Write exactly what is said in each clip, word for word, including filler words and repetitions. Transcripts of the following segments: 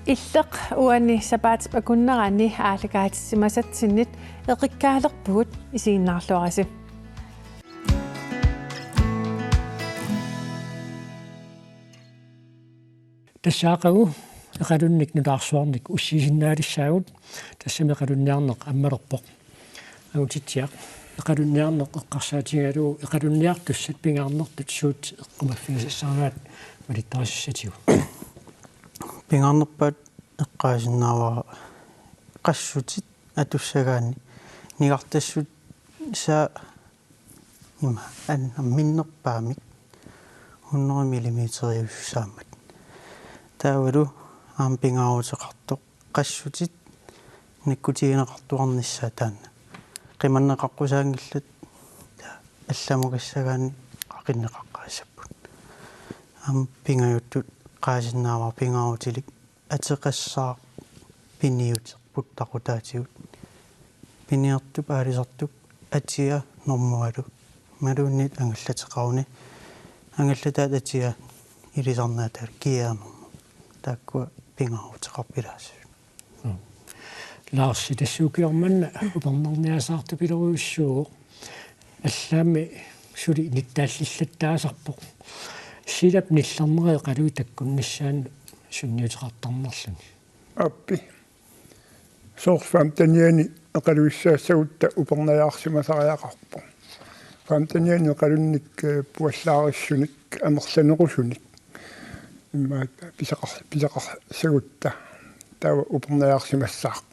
Illeq uani sapaatip akunnerani aallakaatissimasatsinnit eqikkaalerpugut, isiginnaarluarisi. Tassa aqagu Eqalunnik nutaarsuarnik ussiisinnaalissaagut, tassami eqalunniarneq ammalerpoq. Angutitsiaq, eqalunniarneq eqqarsaatigalugu eqalunniartussat pingaarnertut suut eqqumaffigisassaraat malittarisassatigut? Pingaarnerpaat eqqaasinnaavara qassutit atussagaanni nigartassut saa ima an-, minnerpaamik hundrede millimeteriusussaammat. Taavalu aamma pingaaruteqartoq qassutit nakkutigineqartuarnissaat taanna. Qimanneqaqqusaanngillat, taava allamukassagaanni qaqinneqaqqaassapput. Aamma pingajuttut eqqaasinnaavara pingaarutilik ateqassaaq piniuteq puttaqutaatigut. Piniartup aalisartup atia normualu. Imaluunniit angallateqaruni. Angallataat atia ilisarnaataat kianermu. Taakkua pingaaruteqarpilaassuit. Mm. Laarsi, tassa ukioq manna upernarniasaartupilorujussuuvoq. Allaammi suli nittaallillattaasarpoq. Silap nillerneq eqaluit takkunnissaannut sunniuteqartarnerluni. Aappi. Soorlu femtenianni eqaluissaassagutta upernajaarsimasariaqarpoq. Femtenianni eqalunnik, eh, puallaarissunik, amerlanerusunik. Immaqa pisaqar-, pisaqassagutta. Taava upernajaarsimassaaq.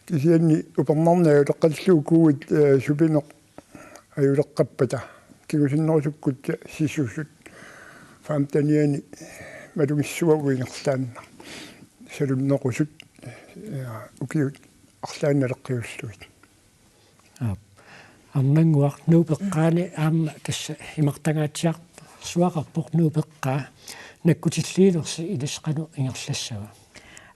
Kisianni upernarneq ajuleqqallugu kuuit, eh, supineq ajuleqqappata. Kingusinnerusukkut sisusut. Femtenianni malugissuagut ingerlaannaq. Salunnerusut, eh, ukiut arlaannik naleqqiullugit. Aap. Arnannguaq, Nuup eqqaani aamma tassa imartangaatsiarsuaqarpoq Nuup eqqaa, nakkutilliinersi ilissi qanoq ingerlassava?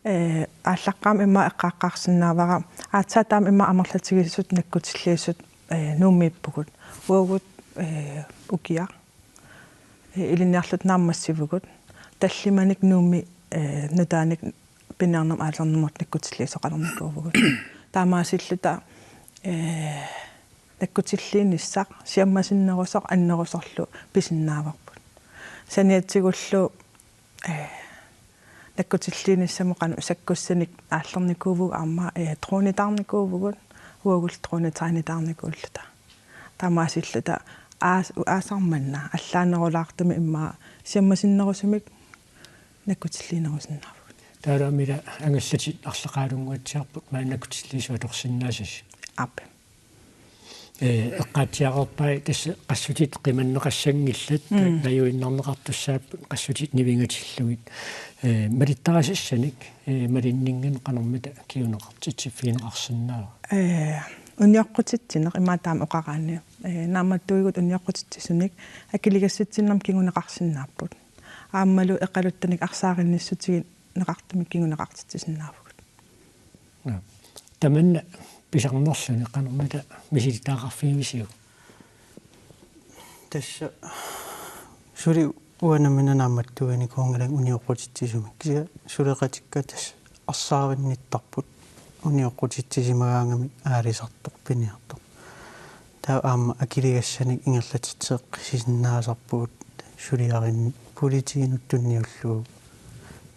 Ee, aallaqqaammut immaqa eqqaaqqaarsinnaavara, aatsaat taama immaqa amerlatigisut nakkutilliisut, ee, Nuummiippugut. Uagut, ee, ukiaq. Ee, ilinniarluta naammassivugut. Tallimanik Nuummi, ee, nutaanik piniarnermut aallarnermut nakkutilliisoqalernikuuvugut. Taamaasilluta, ee, nakkutilliinissaq siammasinnerusoq annerusorlu pisinnaavarput. Saniatigullu, ee, nakkutilliinissamut qanoq sakkussanik aallernikuuvugut aamma, ee, dronitaarnikuuvugut, uagullu dronetræneritaarnikuulluta. Taamaasilluta aas-, aasaq manna allaanerulaartumik immaqa siammasinnerusumik nakkutilliinerusinnaavugut. Taavalu aamma ila angallatit arlaqaalunnguatsiarput maani nakkutilliisut atorsinnaasasi. Aap. Ee, eqqaatsiareerpai tassa qassutit qimanneqassanngillat, mm, najuinnarneqartussaapput qassutit nivingatillugit. Ee, malittarisassanik, ee, malinninngin qanormita kinguneqartitsiffigineqarsinnaava? Ee, unioqqutitsineq immaqa taama oqaraanni. Ee, naammattuigut unioqqutitsisunik akiligassatsinnermik kinguneqarsinnaapput. Aammalu eqaluttanik arsaarinnissutigineqartumik kinguneqartitsisinnaavugut. Naa. Tamanna pisarnerluni qanormita misilittagaqarfigivisiuk? Tassa suli uanga nammineq naammattuinikuunngilanga unioqqutitsisumik. Kisianni suleqatikka tassa arsaarinnittarput unioqqutitsisimagaangamik aalisartoq piniartoq. Taava aamma akiligassanik ingerlatitseqqissisinnaasarpugut suliarin-, politiinut tunniullugu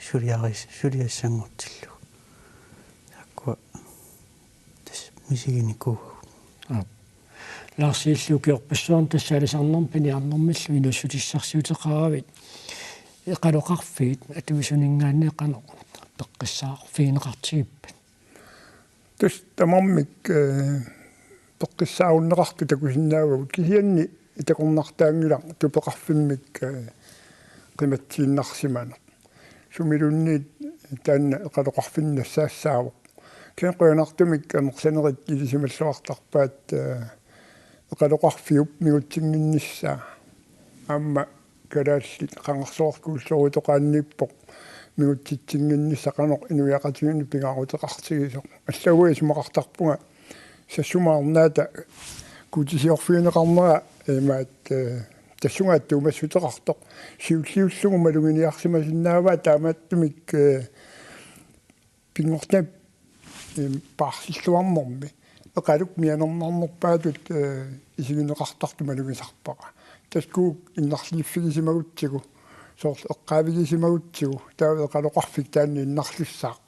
suliaris-, suliassanngortillugu. Taakkua tassa misiginikuuagut. Aap. Laarsi, illit ukiorpassuarni tassa aalisarnermik piniarnermillu inuussutissarsiuteqaravit, eqaloqarfiit atuisuninngaanniit qanoq peqqissaarfigineqartigippat? Tassa tamarmik, ee, peqqissaarunneqartut takusinnaavagut, kisianni takornartaanngilaq tupeqarfimmik, ee, qimatsiinnarsimaneq. Sumiluunniit taanna eqaloqarfinni nassaassaavoq. Kisianni qujanartumik amerlanerit ilisimalluartarpaat, ee, eqaloqarfiup mingutsinnginnissaa. Aamma kalaallit qangarsuarkuulloriutoqaanniippoq mingutsitsinnginnissaq qanoq inuiaqatigiinni pingaaruteqartigisoq. Allaat uanga isumaqartarpunga Sassuma arnaata kuutisiorfigineqarnera imaat, ee, tassunga attuumassuteqartoq. Siulliullugu maluginiarsimasinnaavaa taamaattumik, ee, pinngortitami, em, paarsilluarnermi Eqaluk mianernarnerpaatut, eh, isigineqartartut malugisarpara. Tassa Kuuk innarliiffigisimagutsigu, soorlu eqqaavigisimagutsigu, taava Eqaloqarfik taanna innarlissaaq.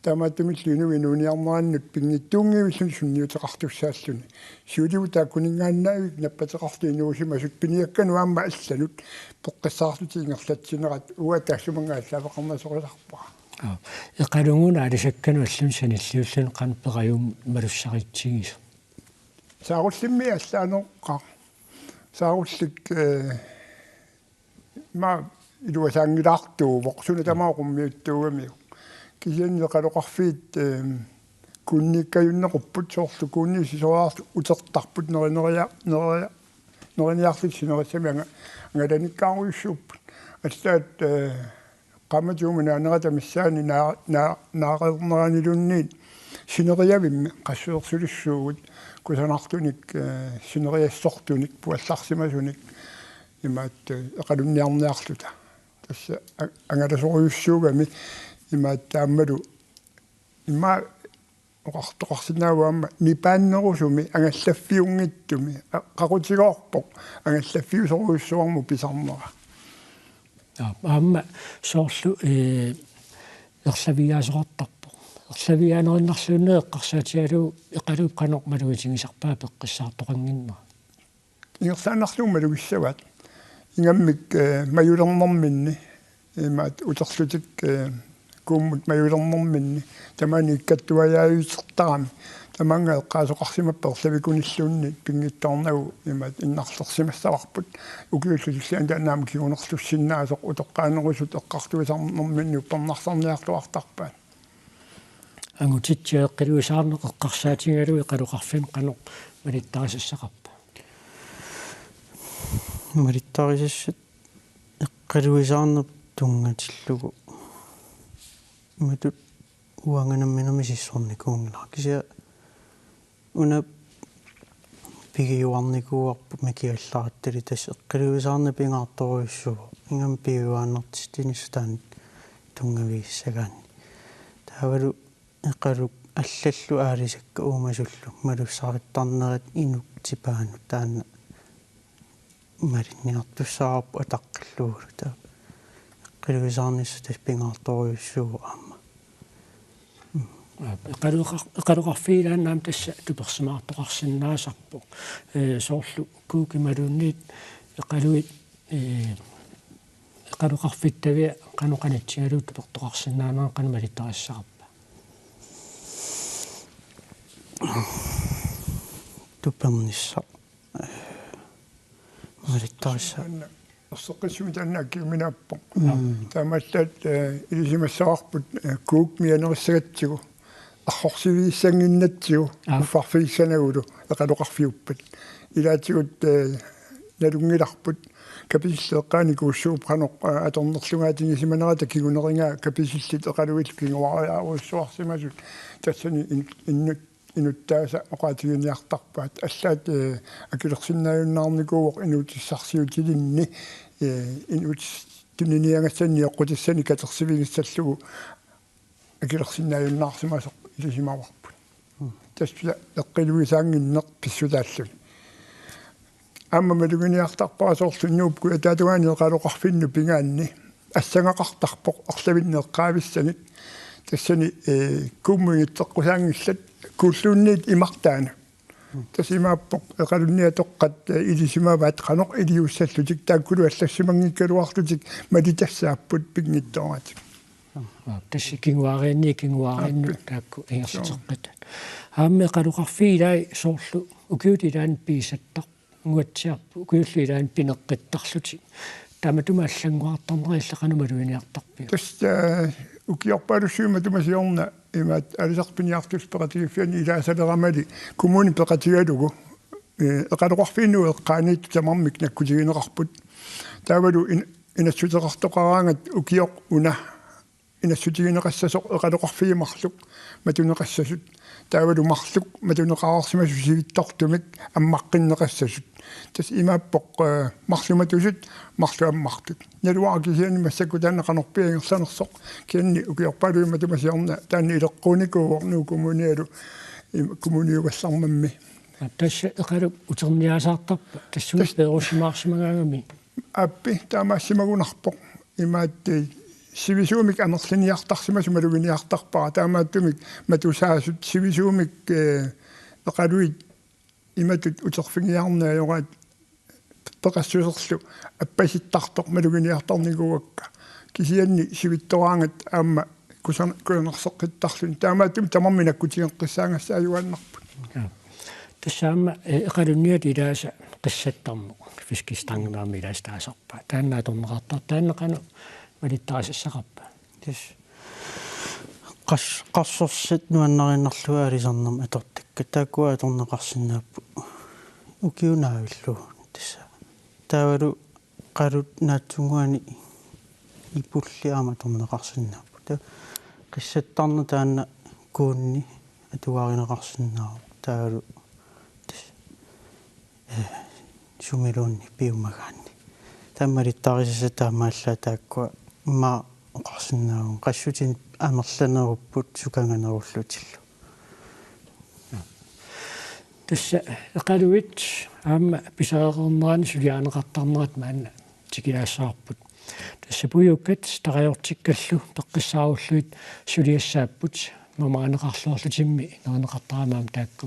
Taamaattumillu inuit inuuniarnerannut pinngitsuunngivilluni sunniuteqartussaalluni. Siulivut taakkuninngaannaavik nappateqartut inuusimasut piniakkanut aamma allanut peqqissaarlutik ingerlatsinerat uanga taassumannga aallaaveqarnasorisarpara. Aa, Eqaluk una aalisakkanut alluni sanilliulluni qanoq peqajummik malussaritsigisoq? Saarullimmi allaaneroqqaaq. Saarullik, eh, ima iluasaanngilaartuuvoq, suna tamaat qummiuttuugamiuk. Kisianni Eqaloqarfiit, eh, kuunniikkajunnerupput, soorlu kuunniit sisoriarlutik utertarput nerineria-, neria-, neriniarlutik sinerissami anga-, angalanikkaarujussuupput. Allaat, eh, qaammatip uuma naanerata missaani naa-, naa-, naareerneraaniluunniit sineriavimmi qassuersulissuugut kusanartunik, eh, sineriassortunik puallarsimasunik imaattoq, eh, eqalunniarniarluta. Tassa a-, angalasorujussuugami imaattoq aammalu ima oqartoqarsinnaavoq aamma nipaannerusumi angallaffiunngitsumi, a-, qaqutigoorpoq angallaffiusorujussuarmut pisarnera. Aa, aamma soorlu, eh, erlaviiaasoqartarpoq. Erlaviiaanerinnarluunniit eqqarsaatigalugu Eqaluk qanoq malugitigisarpaa peqqissaartoqannginnera? Ingerlaannarlugu malugissavaat. Ingammik, eh, majulernerminni, imaattoq uterlutik, eh, kuummut majulernerminni, tamaani ikkattuajaajutertarami, tamaanga eqqaasoqarsimappat erlavikunilluunniit pinngitsoornagu imaattoq innarlersimassavarput. Ukiullu tulliani taanna aamma kingunerlussinnaasoq utoqqaanerusut eqqartuisarnerminni uppernarsarniarluartarpaat. Angutitsi eqqiluisaarneq eqqarsaatigalugu Eqaloqarfinni qanoq malittarisassaqarpa? Malittarisassat eqqiluisaarneq tunngatillugu. Imatut uanga nammineq misissornikuunngilaq. Kisianni una pigiuarnikuuarput mikigallaratali, tassa eqqiluisaarneq pingaartorujussuuvoq. Ingammik pigiuaannartitsinissaa taanna tunngavigissagaanni. Taavalu Eqaluk allallu aalisakkat uumasullu malussarittarnerat inuk tipaanut taanna malinniartussaavarput ataqqillugulu. Taava eqqiluisaarnissaq tassa pingaartorujussuuvoq aamma. Eqaloqar-, Eqaloqarfiit ilaanni aamma tassa tupersimaartoqarsinnaasarpoq. Eh, soorlu Kuuk imaluunniit Eqaluit, eh, Eqaloqarfittavia qanoq qanitsigalugu tupertoqarsinnaanera qanoq malittarisassaqarpa? Tupernissaq. Malittarisassaq. Erseqqissumik taanna akiuminaappoq. Mm. Taamaallaat, eh, ilisimassavarput, eh, Kuuk mianerissagatsigu, arrorsivigissanginnatsigu, Aa. uffarfigissanagulu, Eqaloqarfiuppat. Ilaatigut, eh, nalunngilarput, kapisillit eqqaanikuussuupput qanoq, eh, atornerlugaatigisimanerata kingunerigaa kapisillit Eqaluillu kinguariarujussuarsimasut, tassani in-, innut inuttaasa oqaatiginiartarpaat. Allaat, eh, akilersinnaajunnaarnikuuvoq inuutissarsiutilinni, eh, inuutis-, tuniniagassanni eqqutissanik katersivigissallugu akilersinnaajunnaarsimasoq ilisimavarput. Mm. Tassa eqqiluisaannginneq pissutaalluni. Aamma maluginiartarpara soorlu Nuup Kujataatungaani Eqaloqarfinnut pingaanni assangaqartarpoq erlavinneq eqqaavissanik. Tassani, eh, Kuummut initseqqusaanngillat Kuulluunniit imartaanut. Tassa imaappoq Eqalunniatoqqat, eh, ilisimavaat qanoq iliussallutik, taakkulu allassimanngikkaluarlutik malitassaapput pinngitsooratik. Aa, tassa kinguaariinni kinguaariinnut Aappi. Taakku ingerlateqqitaat. Aamma Eqaloqarfiit ilaat soorlu ukiut ilaanni pigisattarput, nguatsiarput, ukiullu ilaanni pineqqittarlutik. Tamatuma allanngorartarnera illit qanoq maluginiartarpiuk? Tassa, eh, ukiorpaalussuit matuma siorna imaattoq aalisartut piniartullu peqatigiiffianni ilaasaleramali kommuni peqatigalugu, eh, Eqaloqarfiinut eqqaaniittut tamarmik nakkutigineqarput. Taavalu in-, inassuteqartoqaraangat ukioq una inassutigineqassasoq Eqaloqarfiit marluk matuneqassasut. Taavalu marluk matuneqareersimasut sivitsortumik ammaqqinneqassasut. Tassa imaappoq, eh, marluk matusut, marluk ammartut. Naluara kisianni massakkut taanna qanorpiaq ingerlanersoq. Kisianni ukiorpaaluit matuma siorna taanna ileqquunikuuvoq Nuuk Kommunialu im-, kommuniugallarmammi. Tassa Eqalup uterniaasaartarpa? Tassunga peerussimaarsimagaangami. Aappi, taamaasimagunarpoq. Imaattoq sivisuumik amerliniartarsimasoq maluginiartarpara. Taamaattumik matusaasut sivisuumik, eh, Eqaluit imatut uterfigiarneq ajoraat peqassuserlu appasittartoq maluginiartarnikuuakka. Kisianni sivitsoraangat aamma kusan-, kusanarseqqittarluni. Taamaattumik tamarmik nakkutigeqqissaagassaajunnaarput. Ja. Tassa aamma, eh, Eqalunniat ilaasa qissattarneq, fiskestang aamma ilaasa taasarpaat. Taanna atorneqartartoq, taanna qanoq malittarisassaqarpa? Tassa qas-, qarsorsat nuannariinnarlugit aalisarnermut atortakkat. Taakkua atorneqarsinnaapput ukiup naavillugu. Tassa taavalu qalut naatsunnguanik ipulli aamma atorneqarsinnaapput. Taava qissattarneq taanna kuunni atuarineqarsinnaavoq. Taavalu tassa, eh, sumiluunniit piumagaanni. Taava malittarisassat taamaallaat, taakkua immaqa oqarsinnaavugut, qassutinik amerlanerupput sukanganerullutillu. Tassa Eqaluit aamma pisariaqarnerani suliarineqartarnerat maanna tikilaassavarput. Tassa pujuukkat tarajortikkallu peqqissaarullugit suliassaapput, mamaaneqarluarlutimmi nerineqartarami aamma taakku.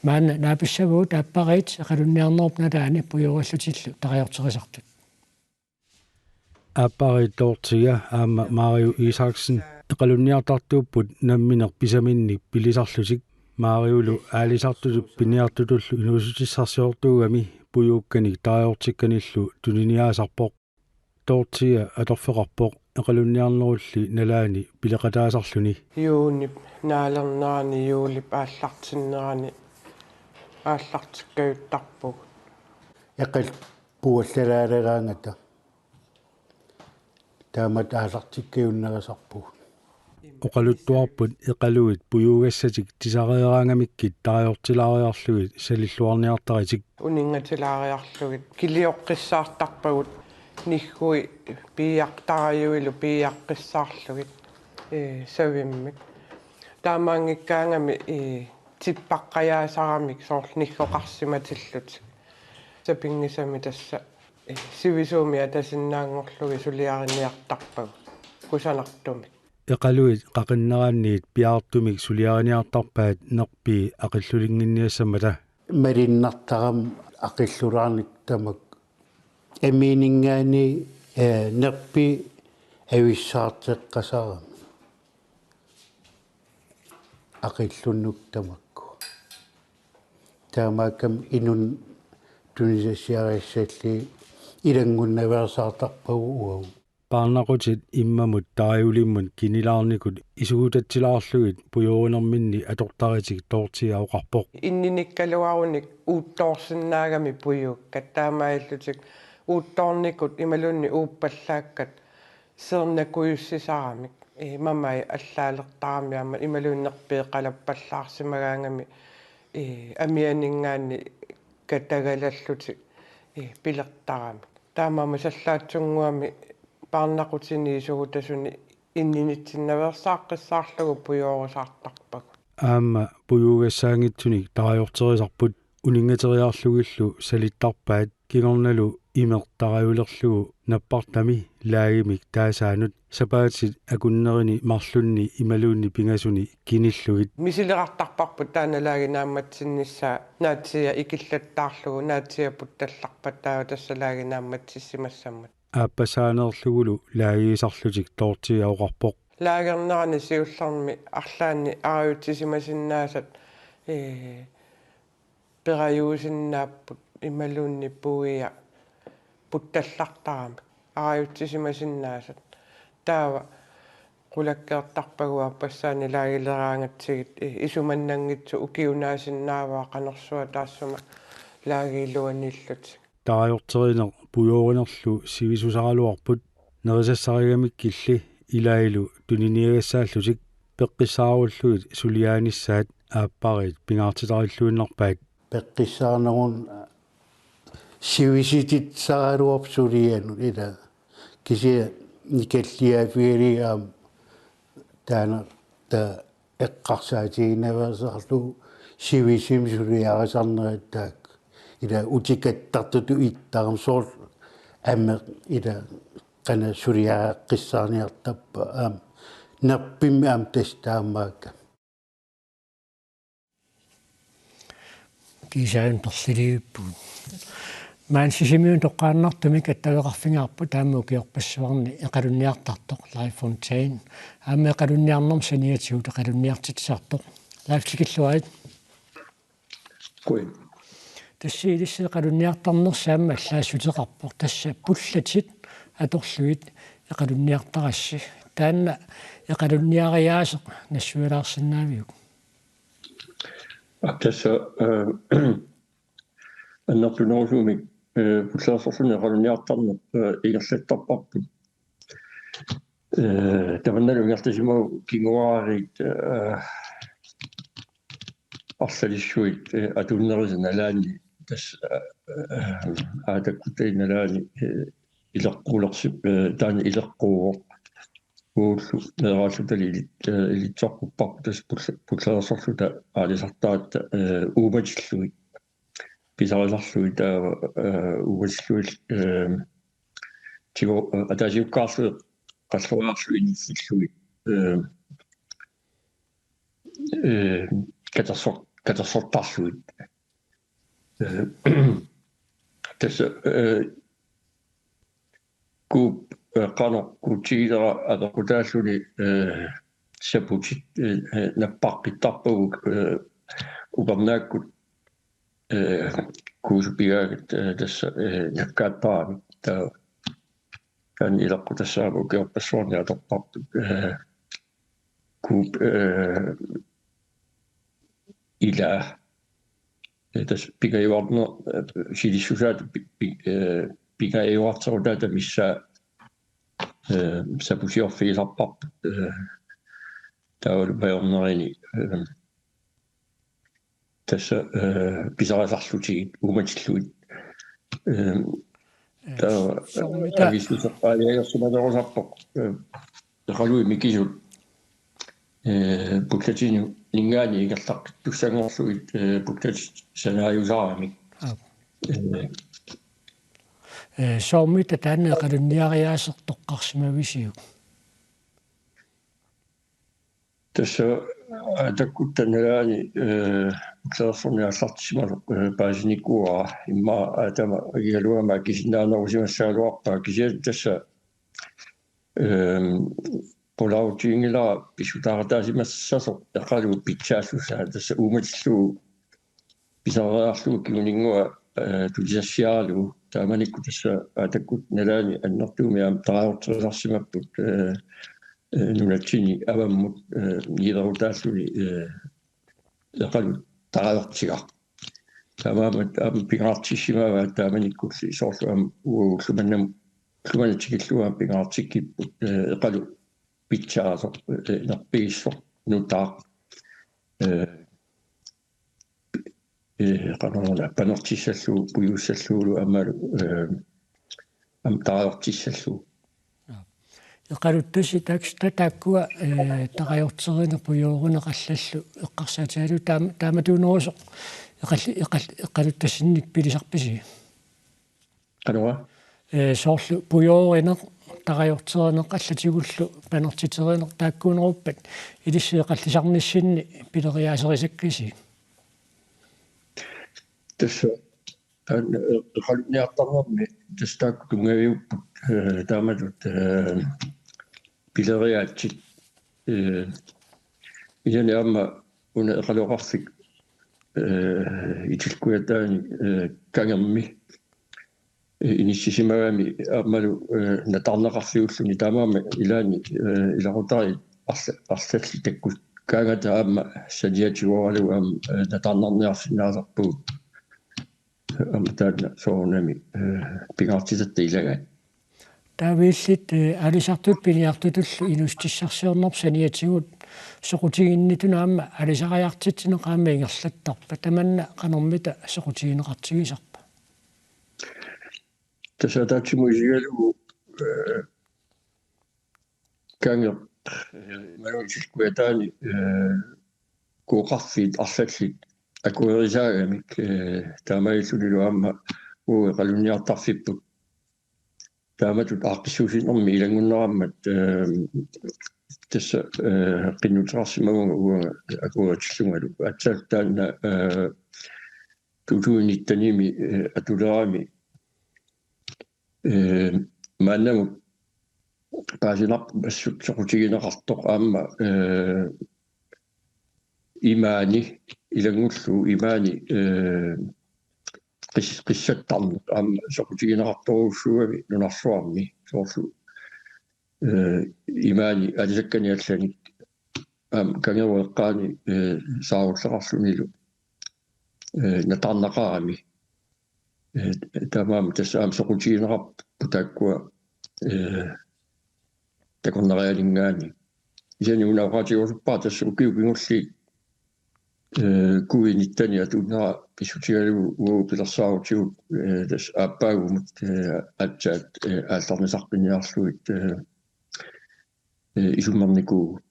Maanna naapissavagut aappariit Eqalunniarnerup nalaani pujuurillutillu tarajorterisartut. Aappariit Dorthea aamma Mariu Isaksen Eqalunniartartuupput nammineq pisaminnik pilisarlutik. Mariulu aalisartutut piniartutullu inuussutissarsiortuugami pujuukkanik tarajortikkanillu tuniniaasarpoq. Dorthea atorfeqarpoq Eqalunniarnerulli nalaani pileqataasarluni. Juunip naalernerani, juulip aallartinnerani aallartikkajuttarpugut. Eqaluk puallalaaleraangata taamatut aallartikkajunnerusarpugut. Oqaluttuarput Eqaluit pujuugassatik tisareeraangamikkit tarajortilaariarlugit salilluarniartaritik. Uninngatilaariarlugit kilioqqissaartarpagut, niggui piiaq-, tarajuilu piiaqqissaarlugit, ee, savimmik. Taamaanngikkaangami, ee, tippaqqajaasaramik soorlu niggoqarsimatillutik. Sapinngisamik tassa, ee, sivisuumik atasinnaanngorlugit suliariniartarpagut kusanartumik. Eqaluit qaqinneranniit piaartumik suliariniartarpaat nerpii aqillulinnginniassammata. Malinnartarami aqillulaarnikkut tamakku. Amiininngaanniit, ee, nerpii avissaarteqqasarami aqillunnikkut tamakku. Taamaakkami inunnut tunisassiariassallugit ilanngunnaveersaartarpagut uagut. Paarnaqutit immamut tarajulimmut kinilaarnikut isugutatsilaarlugit pujuurinerminni atortaritik Dorthea oqarpoq. Inninikkaluarunik uuttoorsinnaagami pujuukkat, taamaalillutik uuttoornikut imaluunniit uuppallaakkat seernakujussisaramik. Ee, mamai allaalertarami aamma imaluunniit nerpiiqalappallaarsimagaangami, ee, amianinngaanniit katagalallutik, ee, pilertaramik. Taamaammat sallaatsunnguamik paarnaqutini isugutasuni inninitsinnaveersaaqqissaarlugu pujuurisaartarpagut. Aamma pujuugassaanngitsunik tarajorterisarput, uninngateriarlugillu salittarpaat, kingornalu imeq tarajulerlugu nappartami laagimik taasaanut sapaatit akunnerini marlunni imaluunniit pingasuni kinillugit. Misilerartarparput taanna laagi naammatsinnissaa, naatsiia ikillattaarlugu, naatsiia puttallarpat, taava tassa laagi naammatsissimassammat. Aappassaaneerlugulu laagiisarlutik Dorthea oqarpoq. Laagernerani siullermi arlaanni arajutsisimasinnaasatit, ee, perajuusinnaapput imaluunniit puia puttallartaramik arajutsisimasinnaasat. Taava qulakkeertarpagut aappassaani laagileraangatsigit, ee, isumannanngitsoq ukiunaasinnaavaa qanorsuaq taassuma laagiiluaniillutik. Tarajorterineq pujuurinerlu sivisusaraluarput, nerisassarigamikkilli ilaallu tuniniagassaallutik peqqissaarullugit suliaanissaat. aappariit pingaartitarilluinnarpaat. Peqqissaarnerun sivisititsisaraluarpoq sulianut ila. Kisianni nikalliaaffigalugit aamma taanna ta eqqarsaatigiinnaveersaarlugu sivisumik suliarisarnerit taakku. Ila utikattartutut ittarami soorlu ameq ila qanoq suliareqqissaarniartarpa aamma nerpimmi aamma tassa taamaakka. Kiisalu torliliippugut. Maani Sisimiuni toqqaannartumik attaveqarfigaarput taama ukiorpassuarni eqalunniartartoq Leif Fontaine. Aamma eqalunniarnermut saniatigut eqalunniartitsisartoq. Leif tikilluarit. Qujan. Tassa ilissi eqalunniartarnersi aamma allaassuteqarpoq. Tassa pullatit atorlugit eqalunniartarassi. Taanna eqalunniariaaseq nassuialaarsinnaaviuk? Aa, tassa, eh, annertunerusumik, eh, pullersorluni eqalunniartarneq, eh, ingerlattarparput. Eh, tamannalu ingerlasimagukkit kinguaariit, eh, arlalissuit, eh, atuunnerisa nalaani tassa, eh, aatakkutta nalaani, eh, ileqquulersi-, eh, taanna ileqquuvoq. Uullu meeraallutali ilit-, eh, ilitsoqqupparput tassa pulle-, pullersorluta aalisartaratta, eh, uumatillugit. Pisarisarlugit taava, eh, uumatillugit, eh, tigu-, eh, ataasiakkaarlugit qalloriarlugit inuussillugit, eh, eh, katersor-, katersortarlugit. Eh, tassa, eh, Kuup, eh, qanoq kuutigilera apeqqutaalluni, eh, saputit, eh, eh, nappaqqittarpagut, eh, upernaakkut, eh, kuusupigaagut, eh, tassa, eh, nakkaattarami. Taava taanna ileqqutassaapput ukiorpassuarni atorparput, eh, Kuup, eh, ilaa. Eh, tassa pingajuarne-, eh, silissusaata pi-, pi-, eh, pingajuarterutaata missaa, eh, sapusiorfigisarparput, eh, taavalu pajornerini, eh, tassa, eh, pisarisarlutigit uumatillugit. Eh, Eh, taava, soormita- avissuseqqaaliagersimanerusarpoq, eh, eqaluit mikisut, eh, pullatininngaanniit ingerlaqqittussanngorlugit, eh, pullatit sanaajusaramik. Aap. Eh, Eh, soormita taanna eqalunniariaaseq toqqarsimavisiuk? Tassa, eh, aatakkutta nalaani, eh, pullersorneq aallartissimasoq, eh, paasinikuuara immaqa aatama agigaluama akisinnaanerusimassagaluarpaa kisianni tassa, eh, qularuutiginngilara pissutaaqataasimassasoq eqaluup pitsaassusaa tassa uumatillugu pisariarlugu kinguninngua, eh, tutisassiaralugu taamanikkut tassa aatakkut nalaani annertuumik aamma tarajorterisarsimapput, eh, eh, nunatsinni avammut, eh, niilerutaalluni, eh, eqalu tarajortigaq. Taamaammat aamma pingaartissimavaat taamanikkulli soorlu aamma uagut ulloq manna, ulloq manna tikillugu aamma pingaartikkipput, eh, eqalu pitsaasoq, eh, nerpigissoq nutaaq. Eh, eh, qanoruna panertissallugu, pujuussallugulu aammalu, eh, aamma tarajortissallugu. Eqaluttasi taaks-, ta-, taakkua, eh, tarajorterineq pujoorineq allallu eqqarsaatigalugu taama-, taamatuunerusoq eqalli-, eqal-, eqaluttasinnik pilisarpisi? Qanoq? Eh, soorlu pujoorineq, tarajorterineq allatigullu panertiterineq taakkuuneruppat ilissi eqallisarnissinni pileriaaserisakkisi? Tassa taanna, eh, eqalunniartarnermi tassa taakku tunngaviupput, eh, taamatut, eh, pileriaatsit, eh, kisianni aamma una eqaloqarfik, eh, Itilleq Kujataani, eh, kangermi, eh, inissisimagami aammalu, eh, natarneqarfiulluni taamaammat ilaanni, eh, ilaqutariit arla-, arlallit takkussaagatta aamma saniatigooralugu aamma, eh, natarnarniarsinnaasarpugut. Aamma taanna soorunami, eh, pingaartitatta ilagaat. Taava illit, eh, aalisartut piniartutullu inuussutissarsiornerput saniatigut soqutiginnittunut aamma alisariartitsineq aamma ingerlattarpa, tamanna qanormita soqutigineqartigisarpa? Tassa ataatsimut isigalugu, eh, Kangeq, eh, Manuisil Kujataani, eh, Kuoqarfiit arlallit akuerisaagamik, eh, taamaalillunilu aamma uagut eqalunniartarfipput. Taamatut aaqqissuussinermi ilanngunnerammat, eh, tassa, eh, qinnuteqarsimavunga uanga akueritillungalu. Aatsaat taanna, eh, to tusind nittenimi, eh, atulerami, eh, maannamut paasinarpoq assut soqutigineqartoq aamma, eh, imaani ilanngullugu imaani, eh, qis-, qissattarneq aamma soqutigineqartorujussuugami nunarsuarmi soorlu, eh, imaani alisakkani allanik aamma Kangerup eqqaani, eh, saarulleqarlunilu, eh, natarnaqarami. Eh, taamaammat tassa aamma soqutigineqarpoq taakkua, eh, takornarianinngaanniit. Kisianni una oqaatigerusuppara tassa ukiut kingulliit, eh, covid nitten atuunera pissutigalugu uagut pilersaarutigut, eh, tassa aappaagumut, eh, aatsaat, eh, aallarnisarpiniarlugit, eh, eh, isummernikuuvugut.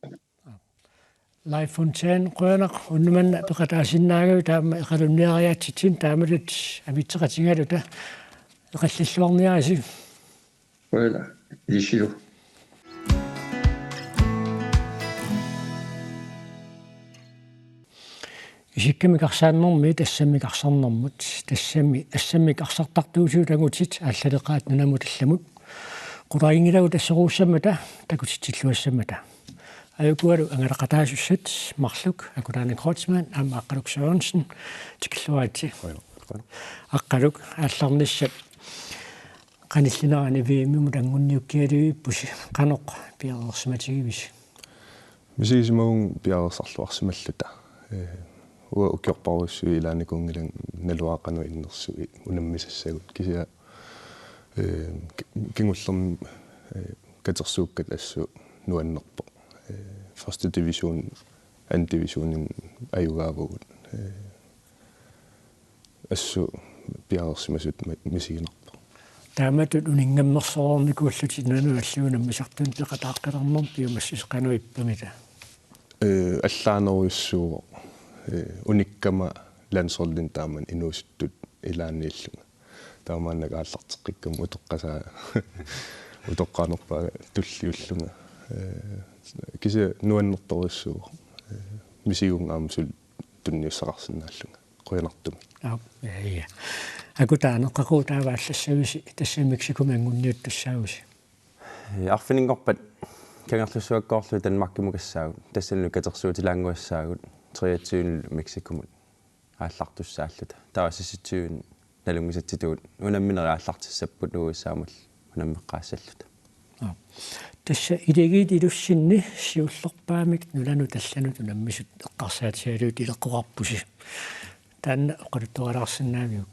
Leif Fontaine, qujanaq unnuk manna peqataasinnaagavit taama eqalunniariaatsitsinnut, taamatut amitseqatigaluta eqallilluarniarisi. Qujanaq, ilissilu. Isikkamik arsaannermi tassamik arsarnermut, tassami assammik arsartartuutigut angutit aallaleqaat nunamut allamut. Qularinngilagut assorujussuarmata takutitsilluassammata. Ajukualu angalaqataasussat marluk Akulaana Kreutzmann aamma Aqqaluk Sørensen, tikilluaritsi. Aqqaluk, aallarnissat qanillinerani V M-imut anguniukkiarivippusi, qanoq piareersimatigivisi? Misigisimavunga piareersarluarsimalluta. Eh, uanga ukiorparujussuit ilaanikuunngilanga naluara qanoq innersuit unammisassagut. Kisianni, eh, ki-, kingullermik, eh, katersuukkat assut nuannerpoq. Eh, første division, anden division ajugaavagut. Eh, assut piareersimasutut ma-, misiginarpoq. Taamatut uninngammersoreernikuullutit nunanut allanut unammisartunut peqataaqqilernermi piumassuseq qanoq ippamita? Eh, allaanerujussuuvoq. Eh, unikkama landsholdinik taamani inuusuttut ilaanniillunga. Taamaannak aallarteqqikkama utoqqasaa-, utoqqaanerpaanga tulliullunga. Eh, kisianni nuannertorujussuuvoq. Eh, misigivunga aamma suli tunniussaqarsinnaallunga. Qujanartumik. Aap, ja, ja. Akutaaneq, qaqugu taava aallassavisi, tassa Mexicomut anguniuttussaavusi? Ja, arfininngorpat Kangerlussuakkoorluta Danmarkimukassaagut, tassanilu katersuutilaannguassaagut, treogtyvenilu Mexicomut aallartussaalluta. Taava seksogtyveni nalunngisatsitut unamminerit aallartissapput U S A-mut unammeqqaassalluta. Aa. Tassa Iligiit ilussinni siullerpaamik nunanut allanut unammisut eqqarsaatigalugit ileqqoqarpusi. Taanna oqaluttualaarsinnaaviuk?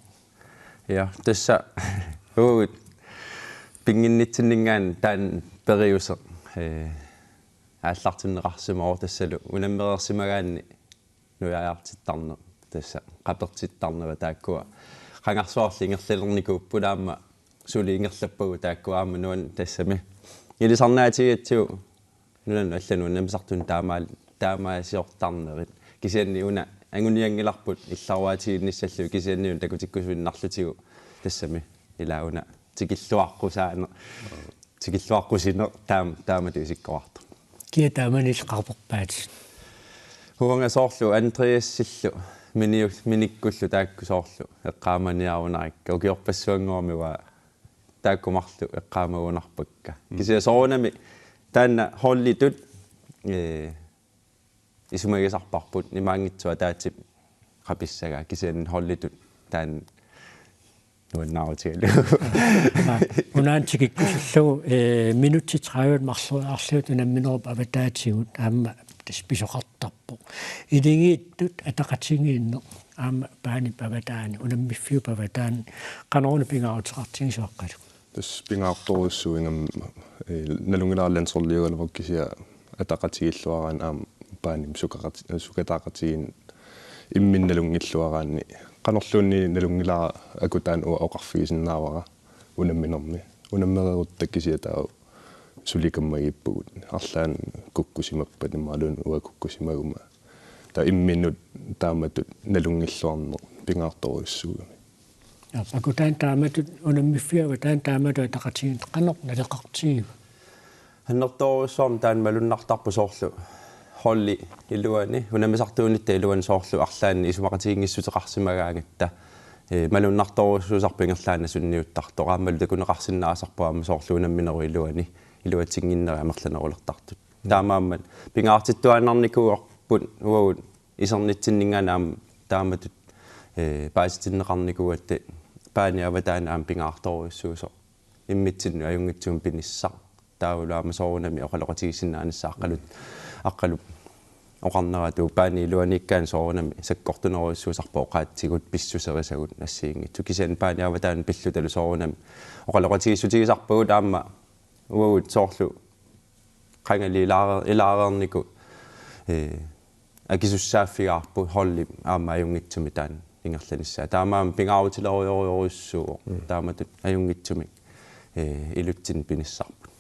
Ja, tassa uagut pinnginnitsinninngaanniit taanna periuseq, eh, aallartinneqarsimavoq, tassalu unammereersimagaanni nujajaartittarneq, tassa qapertittarnerat taakkua. Qangarsuarli ingerlalernikuupput aamma suli ingerlappagut taakkua aamma nuann-, tassami ilisarnaatigigatsigu nunanut allanut unammisartunut taamaal-, taamaasiortarnerit. Kisianni una angunianngilarput illaruaatiginnissallugit kisianni una takutikkusuinnarlutigu tassami ilaa una tikilluaqqusaaneq. Tikilluaqqusineq taam-, taamatut isikkoqartoq. Kia taamaniilli qaperpaatit? Uanga soorlu Andreasillu miniu-, minikkullu taakku soorlu eqqaamaniarunarikka, ukiorpassuanngorami uanga taakku marluk eqqaamagunarpakka. Mm. Kisianni soorunami taanna holditut, eh, isumagisarparput imaanngitsoq ataatsip qapissagaa, kisianni holditut taanna nuannaarutigalugu. Aa, unaana tikikkusullugu, eh, minutsit tredive marloriarlugit unamminerup avataatigut aamma tassa pisoqartarpoq. Iligiittut ataqatigiinneq aamma paanip avataani, unammiffiup avataani, qanoruna pingaaruteqartigisoq Aqqaluk? Tassa pingaartorujussuuvoq, ingammik, eh, nalunngilara landsholdiugaluarpara kisianni ataqatigiilluaraanni aamma paanimut sukaqat-, sukataaqatigiinni imminut nalunngilluaraanni qanorluunniit nalunngilara. Akutaanut uanga oqarfigisinnaavara unamminermi. Unammereerutta kisianni taava suli kammagiippugut. Arlaanni kukkusimappat imaluunniit uanga kukkusimaguma. Taava imminut taamatut nalunngilluarneq pingaartorujussuugami. Aap, akutaanut taamatut unammiffiit avataanut taamatut ataqatigiinneq qanoq naleqartigiva? Annertoorujussuarmik taanna malunnartarpoq soorlu holdip iluani, unammisartuunitta iluani soorlu arlaannik isumaqatigiinngitsuuteqarsimagaangatta. Ee, malunnartorujussuusarpoq ingerlaannaq sunniuttartoq. Aammalu takuneqarsinnaasarpoq aamma soorlu unamminerup iluani iluatsinnginnerit amerlanerulertartut. Taamaammat pingaartittuaannarnikuuarput uagut isernitsinninngaanniit aamma taamatut, ee, paasitinneqarnikuugatta paanit avataanut aamma pingaartorujussuusoq immitsinnut ajunngitsumik pinissaq. Taavalu aamma soorunami oqaloqatigiissinnaanissaa aqqalu-, aqqalu oqarneratut paanit iluaniikkaanni soorunami sakkortunerujussuusarpoq oqaatsigut pissuserisagut assigiinngitsut. Kisianni paanit avataanut pillutalu soorunami oqaloqatigiissutigisarpagut aamma uagut soorlu qangali ilaareer-, ilaareernikoq, ee, akisussaaffigaarput holdip aamma ajunngitsumik taanna ingerlanissaa. Taamaammat pingaarutilerujorujussuuvoq. Mm. Taamatut ajunngitsumik, ee, ilutsinni pinissarput.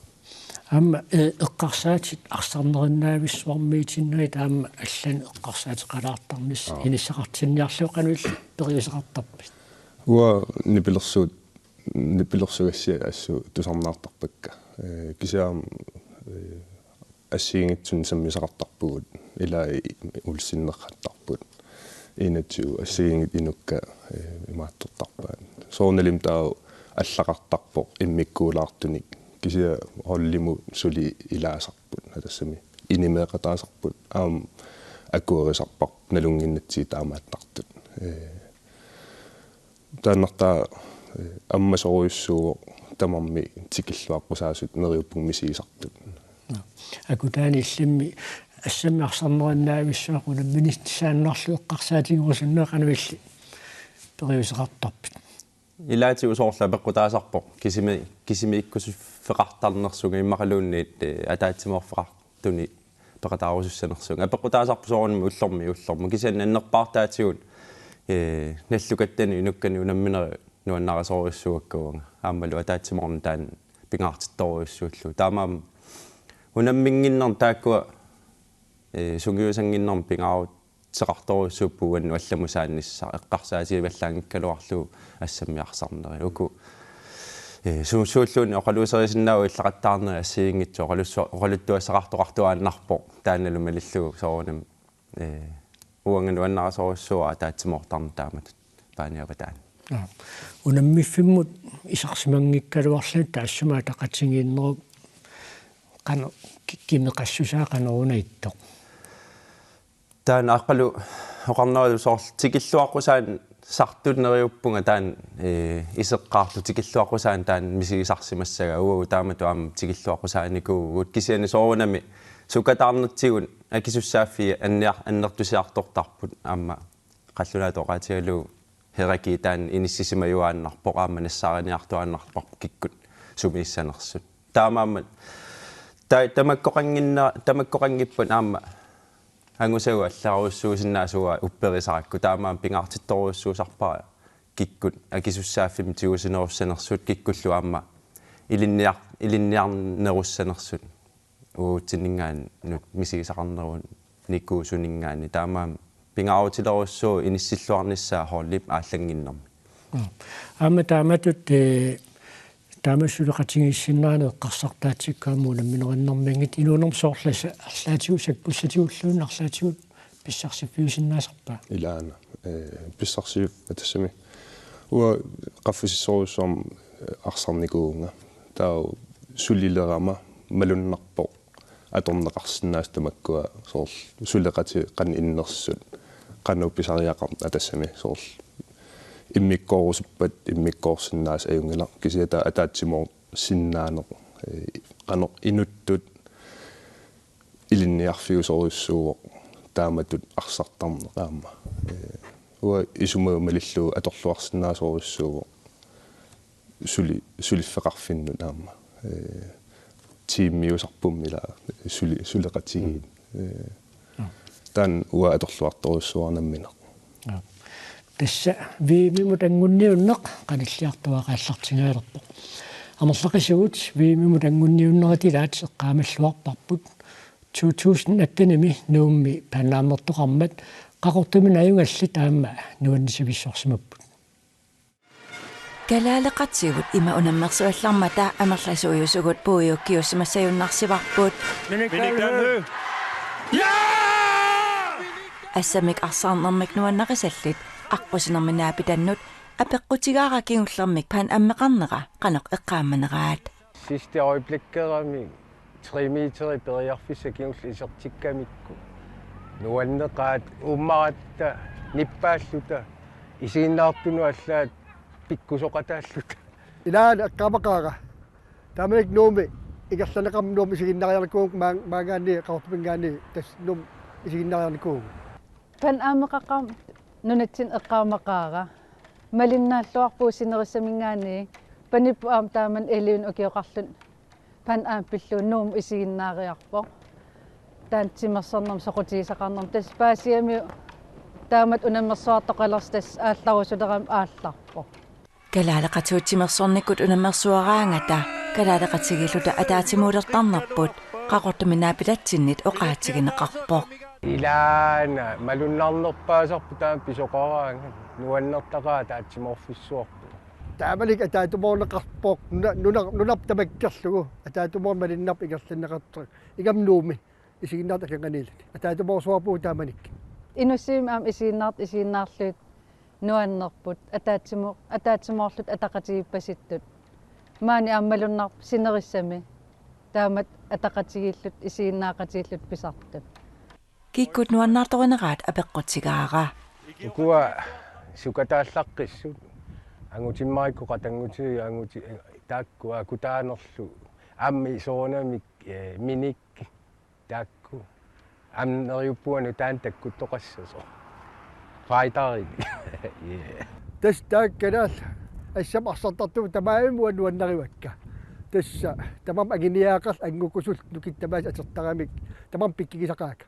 Aamma, ee, eqqarsaatit arsarnerinnaavissuarmiitinnagu aamma allanik eqqarsaateqalaartarnissaq. Aap. Inissaqartinniarlugu qanoq illit periuseqartarpit? Uanga nipilersuut nipilersugassiat assut tusarnaartarpakka. Ee, kisianni, ee, assigiinngitsunik sammisaqartarpugut, ilai ulsinnerrattarput. Inatsu assigiinngitsut inukka, ee, imaattortarpaat. Soorunalimi taava allaqartarpoq immikkuulaartunik. Kisianni holdimut suli ilaasarput. Atassami inimeeqataasarput. Aamma akuerisarparput nalunnginnatsigit taamaattartut. Ee, Taannartaa, ee, ammasorujussuuvoq tamarmik tikilluaqqusaasut neriuppunga misigisartut. Akutaani illimmi assammik arsarnerinnaavissuaq unamminissaannarlugu eqqarsaatigerusunneq qanoq illit periuseqartarpit? Ilaatigut soorlu apeqqutaasarpoq kisimi-, kisimiikkusuffeqartarnersunga immaqaluunniit, ee, ataatsimoorfeqar-, tuni peqataarusussanersunga. Apeqqutaasarpoq soorunami ullormiit ullormut. Kisianni annerpaartaatigut, ee, nallukattani inukkani unamminerit nuannarisorujussuuakka uanga. Aammalu ataatsimoorneq taanna pingaartittorujussuullugu. Taamaammat unamminnginnermi taakkua, ee, sungiusannginnermi pingaarut- seqartorujussuupput uannut allamusaannissaq eqqarsaatigivallaanngikkaluarlugu assammik arsarneri. Uku, ee, su-, suulluunniit oqaluuserisinnaavagut ilaqattaarnerit assigiinngitsut oqalussu-, oqaluttuassaqartoqartuaannarpoq taannalu malillugu soorunami, ee, uanga nuannarisorujussuuara ataatsimoortarneq taamatut paanit avataani. Aa. Unammiffimmut isersimanngikkaluarluni taassuma ataqatigiinnerup qanoq ki-, kimeqassusaa qanoruna ittoq? Taanna aqqalu oqarneralu soorlu tikilluaqqusaanersartut neriuppunga taanna, ee, iseqqaartoq tikilluaqqusaaneq taanna misigisarsimassagaa uagut taamatut aamma tikilluaqqusaanikuuvugut kisianni soorunami sukataarnitsigut akisussaaffiit anniar-, annertusiartortarput aamma qallunaatut oqaatigalugu hierarki taanna inissisimajuaannarpoq aamma nassaariniartuaannarparput kikkut sumiissanersut. Taamaammat ta-, tamakkoqannginna-, tamakkoqanngippat aamma angusagut allarujussuusinnaasut upperisarakkit taamaammat pingaartittorujussuusarpara kikkut akisussaaffimmik tigusinerussanersut kikkullu aamma ilinniar-, ilinniarnerussanersut uagutsinninngaanniit misigisaqarnerunikuusuninngaanniit taamaammat pingaarutilerujussuuvoq inissilluarnissaa holdip aallannginnermi. Mm. Aamma taamatut, ee, taamatut suleqatigiissinnaaneq eqqarsartaatsikkut aamma unamminerinnermianngitsoq inuunermi soorlu arlaatigut sakkussatigulluunniit arlaatigut pissarsiffiusinnaasarpa? Ilaana, ee, pissarsiv-, atassami. Uanga qaffasissorujussuarmik, ee, arsarnikuuvunga. Taava sulilerama malunnarpoq atorneqarsinnaasut tamakkua soorlu suleqatigut qanoq innersut, qanoq pisariaqarnersut atassami soorlu immikkoorusuppat immikkoorsinnaasut ajunngilaq kisianni taava ataatsimoorsinnaaneq, ee, qanoq inuttut ilinniarfiusorujussuuvoq taamatut arsartarneq aamma. Ee, uanga isumaga malillugu atorluarsinnaasorujussuuvoq suli-, suliffeqarfinnut aamma. Ee, tiimiusarpummi ila suli-, suleqatigiit. Mm. Ee. Nå. taanna uanga atorluartorujussuuara nammineq. Tassa V M-imut anguniunneq qanilliartuaarallartingajalerpoq. Amerlaqisugut V M-imut anguniunnerit ilaat eqqaamalluarparput. To tusind atten-imi Nuummi Pan Am-ertoqarmat Qaqortumi najugallit aamma nuannisivissorsimapput. Kalaaleqatigut ima unammersuallarmata amerlasuujusugut puiukkiussimassagunarsivarput. Minik Dannø. Assammik arsaarnermik nuannarisallit aqqusinermi naapitannut apeqqutigaara kingullermik Pan Am-eqarnera qanoq eqqaamaneraat. Sidste øjeblikkerami tre meteri periarfissat kingulliit isertikkamikku nuanneqaat, uummaratta nippaalluta, isiginnaartunut allaat pikkusoqataalluta. Ilaana eqqaamaqaara. Taamanikkut Nuummi ingerlanneqarmat Nuummi isiginnaariarnikuuvunga, maa-, maanngaanniit Qaqortuminngaanniit tassa Nuummi isiginnaariarnikuuvunga. Pan Am-eqaqqaarmat nunatsinni eqqaamaqaara. Malinnaalluarpugut sinerissaminngaanniit. Panipput aamma taamani elleve ukioqarluni Pan Am pillugu Nuummut isiginnaariarpoq. Taanna timersornermut soqutigisaqarnermut. Tassa paasigamiuk taamatut unammersuartoqalersoq tassa aallarusulerami aallarpoq. Kalaaleqatigut timersornikkut unammersuaraangata kalaaleqatigiilluta ataatsimuulertarnerput Qaqortumi naapitatsinnit oqaatigineqarpoq. Ilaana malunnarnerpaasarput taama pisoqaraangat, nuannertaqaaq ataatsimoorfissuarput. Taamanikkut ataatsimoorneqarpoq nuna-, nuna-, nunarput tamakkerlugu ataatsimoorneq malunnarpoq ingerlanneqartoq. Ingammik Nuummi isiginnaartut akornanniillutik. Ataatsimoorsuarpugut taamanikkut. Inussivimmi aamma isiginnaartut isiginnaarlugit nuannerput ataatsimo-, ataatsimoorlutik ataqatigiippasittut. Maani aamma malunnarpoq sinerissami taamatut ataqatigiillutik isiginnaaqatigiillutik pisartut. Kikkut nuannaartorineraat apeqqutigaara. Ukua sukataallaqqissut. Angutimmarikku qatanngutigut anguti-, taakku akutaanerlu. Ammik soorunami, eh, minik taakku. Aamma neriuppunga nutaamik takkuttoqassasoq. Fighterit. Yeah. Tassa taakku kalaallit assammik arsartartut tamarmik uanga nuannarivakka. Tassa tamarmik anguniagaqarlutik angukusullutik nukitta tamaasa atortaramik tamarmik pikkigisaqaakka.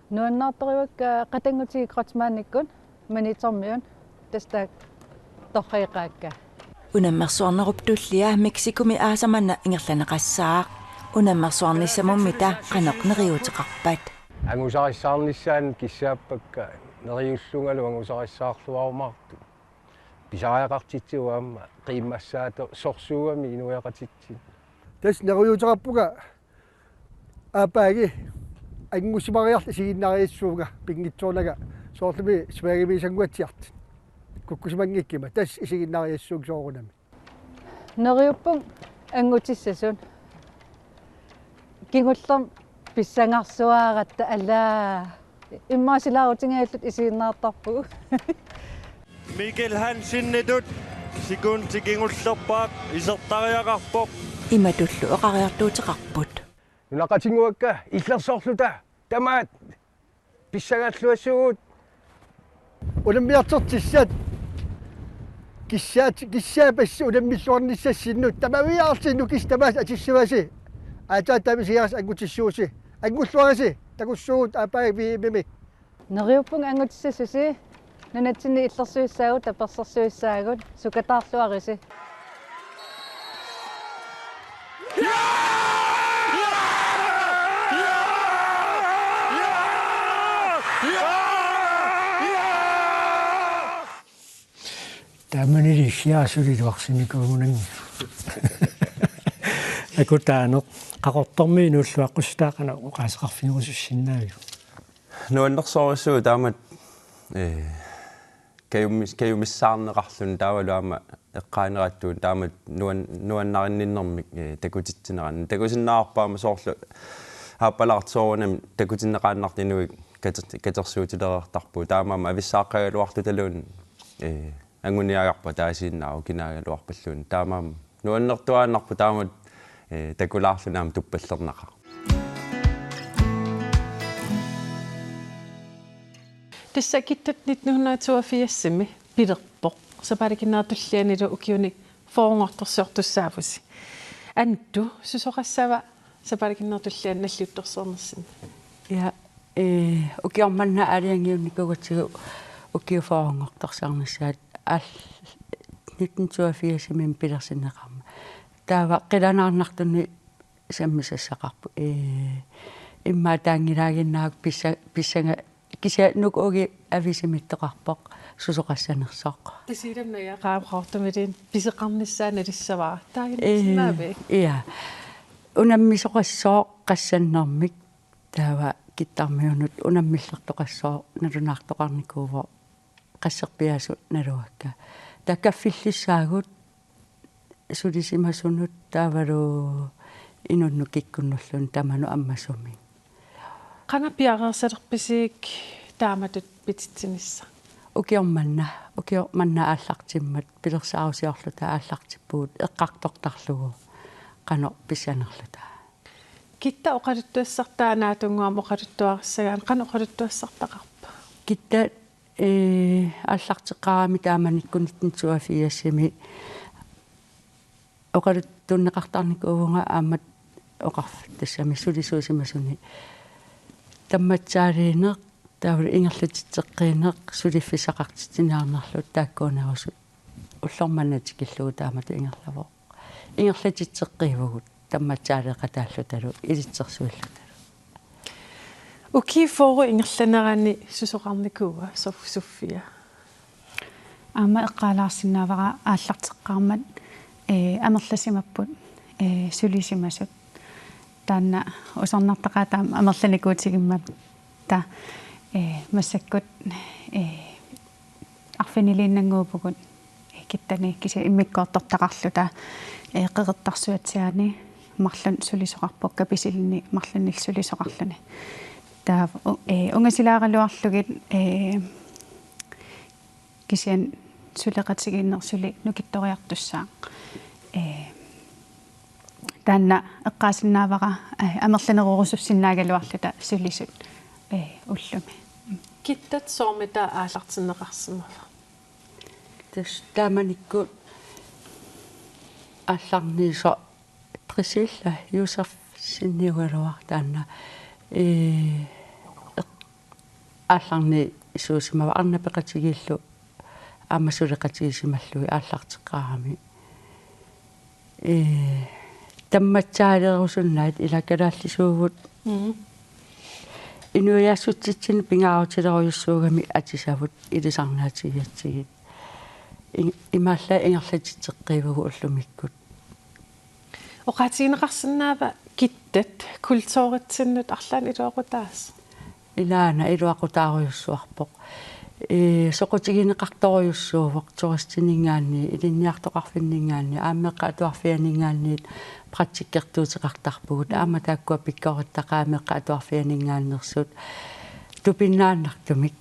Nuannaartorivakka qatanngutigut Kreutzmannikkut Maniitsormiut tassa taakku torreqaakka. Unammersuarnerup tullia Mexicomi aasaq manna ingerlanneqassaaq. Unammersuarnissamummita qanoq neriuuteqarpat? Angusarissaarnissaannut kissaappakka neriullungalu angusarissaarluarumaartut. Pisariaqartitsigut aamma qiimmassaattoq sorsuugami inuiaqatitsinnut. Tassa neriuuteqarpunga aappaagi angusimariarluta isiginnaariassuunga pinngitsoornanga soorlumi sværgimiisannguatsiartut. Kukkusimanngikkuma tassa isiginnaariassuunga soorunami. Neriuppunga angutissasut. Kingullermik pissangarsuaratta alaa. Immaqa silaarutigalugit isiginnaartarpugut. Mikkel Hansenitut sekundi kingullerpaaq isertariaqarpoq. Imatullu oqariartuuteqarput. Nunaqqatinnguakka illersorluta tamaat pissangaalluassuugut. Unammiartortissat kissaat-, kissaapassi unammilluarnissassinnut tamaviaarlusi nukissat tamaasa atissavasi. Aatsaat taama isigaarsi angutissuusi. Angulluarisi takussuugut aappaagu V M-imi. Neriuppunga angutissasusi, nunatsinni illersuissaagut, tapersersuissaagut, sukataarluarisi. Taamani ilissiaasuli iluarsinikuugunanngilaq. Akutaaneq, Qaqortormiit inuulluaqqussutaat qanoq oqaaseqarfigerusussinnaaviuk? Nuannersorujussuuvoq taamatut, eh, kajummis-, kajumissaarneqarluni taavalu aamma eqqaanerattuun taamatut nuan-, nuannarinninnermik, eh, takutitsineranni. Takusinnaavarput aamma soorlu aappalaartoq soorunami takutinneqaannartoq inuit kater-, katersuutilereertarpugut. Taamaammat avissaaqqagaluartutaluunniit, eh, anguniagarput ataasiinnaq ukinaagaluarpalluunniit. Taamaammat nuannertuaannarpoq taamatut, eh, takulaarluni aamma tuppallernaqaaq. Tassa Kittat nitten hundrede og toogfirsimi pilerpoq. Sapaatip akunnerata tullianilu ukiuni fyrrenngortorsiortussaavusi. Antu, susoqassava sapaatip akunnerata tulliani nalliuttorsiornersinni? Ja, Ee, ukioq manna aalajangiunnikuugatsigu ukiut fyrrenngortorsiornissaat aal-, nitten toogfirsimi pilersinneqarmat. Taava qilanaarnartunik sammisassaqarpoq. Ee, immaqa taanngilaaginnaruk pissa-, pissanga-, kisianni Nuka Ugi aviisimittoqarpoq susoqassanersoq. Tasiilam najaqaam qortumilin piseqarnissaa nalissavara. Ee, taaginnissinnaavi? Ja. Unammisoqassooq qassannermik taava Kittarmiunut unammillertoqassooq nalunaartoqarnikuuvoq qasserpiaasut naluakka. Taava kaffillissaagut sulisimasunut taavalu inunnut kikkunnulluunniit tamanut ammasumik. Qanga piareersalerpisiuk taamatut pititsinissaq? Ukioq manna, ukioq manna aallartimmat pilersaarusiorluta aallartippugut eqqartortarlugu qanoq pissanerluta. Kitta oqaluttuassartaa naatsunnguamik oqaluttuarissagaanni qanoq oqaluttuassartaqarpa? Kitta, ee, aallarteqqaarami taamanikkut nitten toogfirsimi oqaluttuunneqartarnikuuvunga aamma oqarf-, tassami sulisuusimasuni tammatsaaliineq, taavalu ingerlatitseqqiineq, suliffissaqartitsiniarnerlu taakkuunerusut ullormanna tikillugu taamatut ingerlavoq. Ingerlatitseqqiivugut tammatsaaleeqataallutalu ilitsersuillutalu. Ukiut fyrre ingerlanerani susoqarnikuua Sof-, Sofia? Aamma eqqaalaarsinnaavara aallarteqqaarmat, ee, amerlasimapput, ee, sulisimasut. Taanna usornartaqaat aamma amerlanikuutigimmat ta, ee, massakkut, ee, arfiniliinnannguuvugut, ee, kittani kisianni immikkoortortaqarluta, ee, Qeqertarsuatsiaani marlunnik sulisoqarpoq, Kapisilinni marlunnik sulisoqarluni. Taava u-, ee, ungasilaaraluarlugit, ee, kisianni suleqatigiinneq suli nukittoriartussaaq. Ee, taanna eqqaasinnaavara, ee, amerlanerusussinnaagaluarluta sulisut, ee, ullumi. Kittat soormita aallartinneqarsimava? Tassa taamanikkut aallarniisoq Priscilla Josefseniugaluaq taanna, ee, eq-, aallarniisuusimavoq arnat peqatigiillu aamma suleqatigisimallugit aallarteqqaarami. Ee, tammatsaaleerusunnaat ila kalaallisuuvut. Mm. Inuiaassutsitsinnut pingaarutilerujussuugami atisavut ilisarnaatigigatsigit. In-, imaallaat ingerlatitseqqiivugut ullumikkut. Oqaatigineqarsinnaava kittat kulturitsinnut arlaannik iluaqutaasoq? Ilaana iluaqutaarujussuarpoq. Ee, soqutigineqartorujussuuvoq turistininngaanniit, ilinniartoqarfinninngaanniit, aamma meeqqat atuarfianinngaanniit praktikkertuuteqartarpugut. Aamma taakkua pikkorittaqaat meeqqat atuarfianinngaanneersut tupinnaannartumik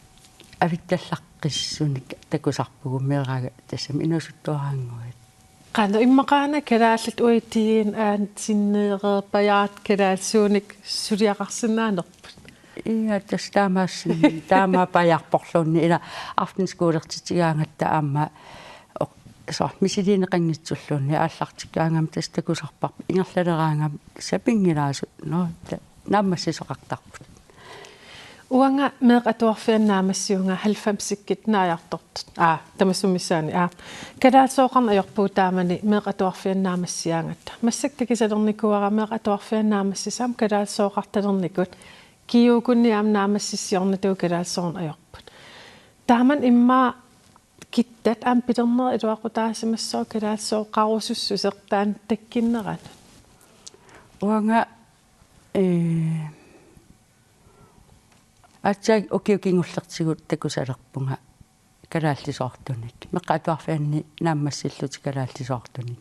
avittallaqqissunik takusarpugut meeraaga tassami inuusuttuarannguit. Qanoq immaqaana kalaallit uagut D N A-t sinnereerpajaat kalaallisuunik suliaqarsinnaanerput? Ja, tassa taamaassinnaavoq, taamaapajaarporluunniit ila aftenskolertitsigaangatta aamma oq-, soorlu misiliineqanngitsulluunniit aallartikkaangama tassa takusarparput ingerlaleraangama sapinngilaasut, nå, ta-, naammassisoqartarput. Uanga meeqqat atuarfianni naammassivunga halvfemsikkut naajartortut. Aa, tamassumissaani, aa. Kalaallisooqarneq ajorpugut taamani meeqqat atuarfianni naammassigaangatta. Massakkut takusalernikuuara meeqqat atuarfianni naammassisut aamma kalaallisooqartalernikut. G H-kunni aamma naammassissiornatigut kalaallisoorneq ajorput. Taamani immaqa kittat aamma pilernerit iluaqutaasimassooq kalaallisooqarusussuseq taanna takkunneranut? Uanga, ee, aatsaat ukiut kingullertigut takusalerpunga kalaallisoortunik. Meeqqat atuarfianni naammassillutik kalaallisoortunik.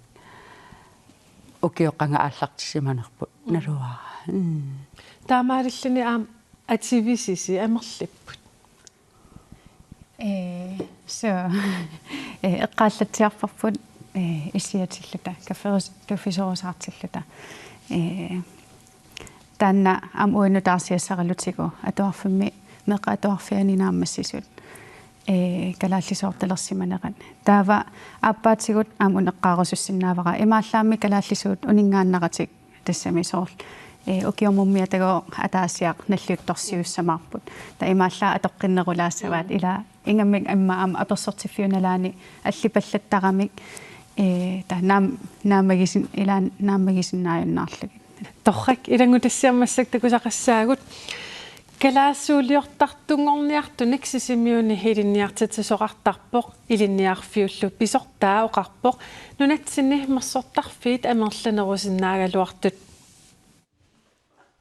Ukiut qanga aallartissimanerput. Mm. Naluara. Mm. Taamaalilluni aamma atuisisi amerlipput? Ee, so, ee, eqqaallatsiarparput, ee, issiatilluta, kafferus-, kaffisorusaartilluta. Ee, taanna aamma uinutaarsiassaralutigu atuarfimmi meeqqat atuarfianni naammassisut, ee, kalaallisoortalersimanerat. Taava aappaatigut aamma una eqqaarusussinnaavara imaallaammi kalaallisuut uninngaannaratik tassami soorlu, Ee, ukiormummi atagooq ataasiaq nalliuttorsiussamaarput. Taava imaallaat atoqqinnerulaassavaat, ilaa ingammik immaqa aamma apersortiffiup nalaani allipallattaramik, ee, taava naam-, naammagisin-, ilaa naammagisinnaajunnaarlugit. Torrak, ilanngutassiami massakkut takusaqassaagut. Kalaallisuuliortartunngorniartunik Sisimiuni ilinniartitsisoqartarpoq, ilinniarfiullu pisortaa oqarpoq nunatsinni mersortarfiit amerlanerusinnaagaluartut.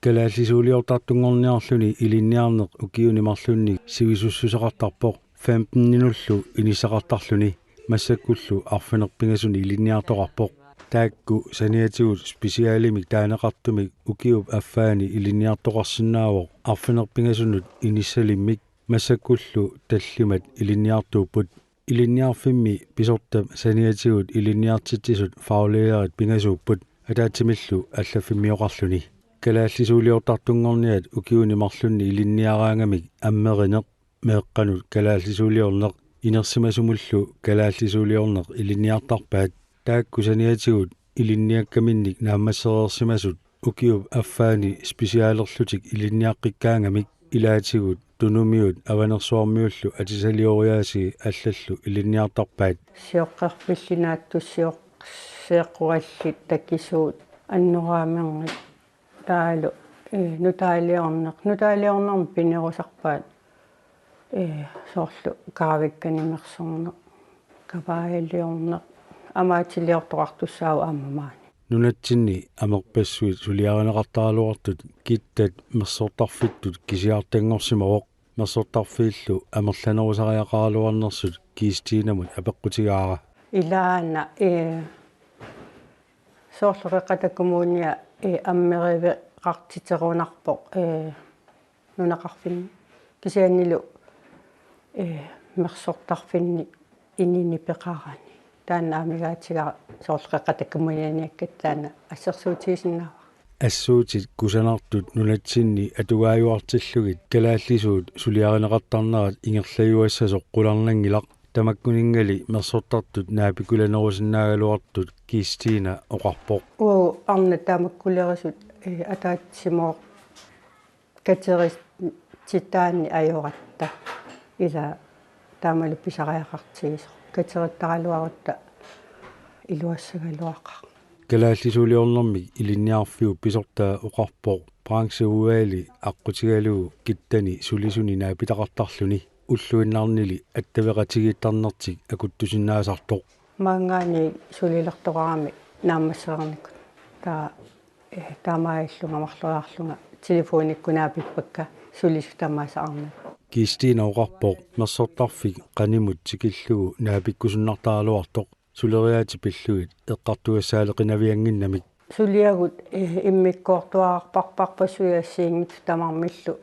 Kalaallisuuliortartunngorniarluni ilinniarneq ukiuni marlunni sivisussuseqartarpoq femteninullu inissaqartarluni, massakkullu arfineq-pingasuni ilinniartoqarpoq. Taakku saniatigut specialimik taaneqartumik ukiup affaani ilinniartoqarsinnaavoq arfineq-pingasunut inissalimmik, massakkullu tallimat ilinniartuupput. Ilinniarfimmi pisortap saniatigut ilinniartitsisut faglærerit pingasuupput, ataatsimillu allaffimmioqarluni. Kalaallisuuliortartunngorniat ukiuni marlunni ilinniaraangamik ammerineq, meeqqanut kalaallisuuliorneq inersimasumullu kalaallisuuliorneq ilinniartarpaat. Taakku saniatigut ilinniakkaminnik naammassereersimasut ukiup affaani specialerlutik ilinniaqqikkaangamik, ilaatigut Tunumiut Avanersuarmiullu atisalioriaasii allallu ilinniartarpaat. Sioqqerfillit, naatsussiorseeqqorallit, takisuut, annoraamernit, taavalu, ee, nutaaliorneq, nutaaliornermi pinerusarpaat, ee, soorlu kaavikkani mersorneq, kavaajaliorneq, amaatiliortoqartussaavoq aamma maani. Nunatsinni amerpassuit suliarineqartaraluartut kittat mersortarfittut kisiartanngorsimavoq. Mersortarfiillu amerlanerusariaqaraluarnersut Kiistinamut apeqqutigaara. Ilaana, ee, soorlu Qeqqata Kommunia, ee, ammeriveqartiterunarpoq, ee, nunaqarfinni. Kisiannili, ee, mersortarfinni inini peqarani. Taanna amigaatigara soorlu Qeqqata Kommunianiakkat taanna assersuutigisinnaavara. Assuutit kusanartut nunatsinni atugaajuartillugit kalaallisuut suliarineqartarnerat ingerlajuassasoq qularnanngilaq, tamakkuninngali mersortartut naapikkulanerusinnaagaluartut Kiistina oqarpoq. Uagut arnat tamakkulerisut, ee, ataatsimoortoq kateritsitaanni ajoratta, ilaa taamalu pisariaqartigisoq. Katerittaraluarutta iluassagaluaqaaq. Kalaallisuuliornermik ilinniarfiup pisortaa oqarpoq brancheudvalgi aqqutigalugu kittani sulisuni naapitaqartarluni, ulluinnarnili attaveqatigiittarnertik akuttusinnaasartoq. Maanngaanniit sulilertoqarami naammassereernikuuvoq. Taava, ee, taamaallunga marloriarlunga telefonikkut naapippakka sulisut tamaasa arnat. Kiistina oqarpoq mersortarfik qanimut tikillugu naapikkusunnartaraluartoq, suleriaatsip pillugit eqqartugassaaleqinaviannginnamik. Suliagut, ee, immikkoortuarparparpassuit assigiinngitsut tamarmillu.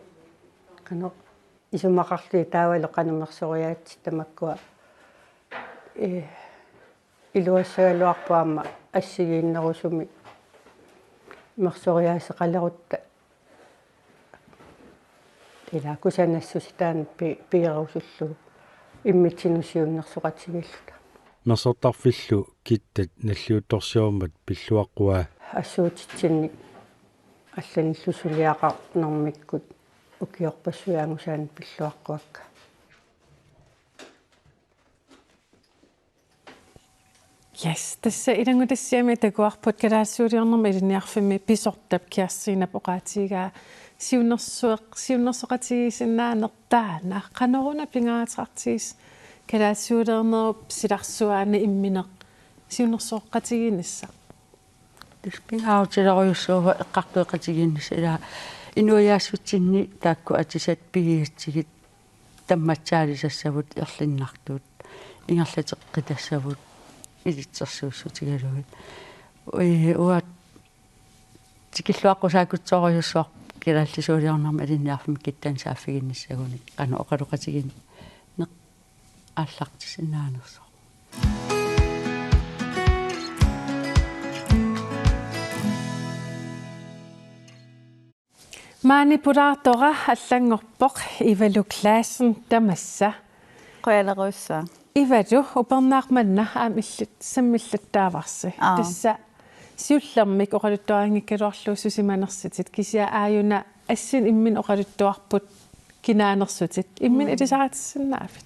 Qanoq isumaqarlugit taavalu qanoq mersoriaatsit tamakkua, ee, iluassagaluarpoq aamma assigiinnerusumik mersoriaaseqalerutta. Ilaa kusanassuseq taanna pi-, piirusullugu immitsinnut siunnersoqatigiilluta. Mersortarfillu kittat nalliuttorsiormat pilluaqquaa. Assuutitsinnik allanillu suliaqarnermikkut ukiorpassuit angusaannik pilluaqquakka. Yes, tassa ilanngutassiami takuarput kalaallisuuliornermi ilinniarfimmi pisortap Kiistinap oqaatigaa siunnersueq-, siunnersoqatigiissinnaaneq taanna. Qanoruna pingaaruteqartigisoq kalaallisuuliornerup silarsuaani immineq siunnersoqatigiinnissaq? Tassa pingaarutilerujussuuvoq eqqartueqatigiinnissaq, ilaa inuiaassutsinni taakku atisat pigigatsigit tammatsaalisassavut, erlinnartut ingerlateqqitassavut ilitsersuussutigalugit. Ui, uanga tikilluaqqusaakkutsoorujussuarpoq kalaallisuuliornermi ilinniarfimmi kittani saaffiginnissagunik qanoq oqaloqatigiinneq aallartissinnaanersoq. Maani pulaartora allanngorpoq Ivalu Clausen, tamassa. Qujanarujussuaq. Ivalu, upernaaq manna aamma illit sammillattaavarsi. Aap. Tassa Siullermik oqaluttuarinngikkaluarlugu susimanersutit, kisianni aajuna assinik imminut oqaluttuarput kinaanersutit, imminut Mm. ilisaritissinnaaviuk?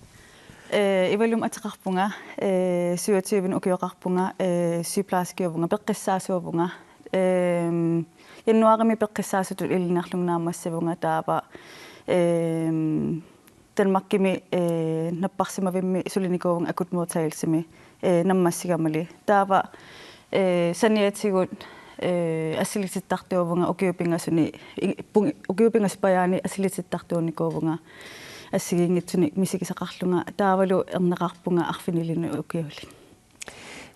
Eh, Ivalummik ateqarpunga, eh, syvogtyve ukioqarpunga, eh, sygeplejerskiuvunga, peqqissaasuuvunga. Ehm, januaarimi peqqissaasutut ilinniarlunga naammassivunga taava, ehm, Danmarkimi, eh, napparsimavimmi sulinikuuvunga akutmodtagelsemi, eh, naammassigamali. Taava, eh, saniatigut, eh, assilitittartuuvunga ukiut pingasuni, i-, pung-, ukiut pingasut pajaani assilitittartuunikuuvunga assigiinngitsunik misigisaqarlunga taavalu erneqarpunga arfinilinnik ukiulik.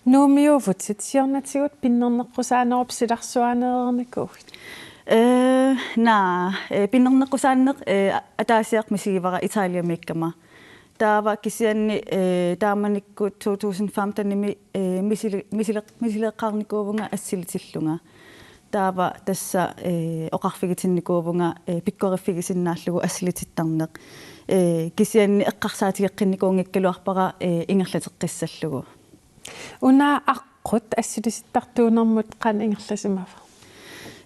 Nuummiuuvutit, siornatigut pinnerneqqusaanerup silarsuaaneereernikuuit? Eh, naa, eh, pinnerneqqusaaneq, eh, ataasiaq misigivara Italiamiikkama. Taava kisianni, eh, taamanikkut to tusind femtenimi, eh, misili-, misile-, misileeqqaarnikuuvunga assilitillunga. Taava tassa, eh, oqarfigitinnikuuvunga, eh, pikkoriffigisinnaallugu assilitittarneq. Eh, kisianni eqqarsaatigeqqinnikuunngikkaluarpara, eh, ingerlateqqissallugu. Una aqqut assilisittartuunermut qanoq ingerlasimava?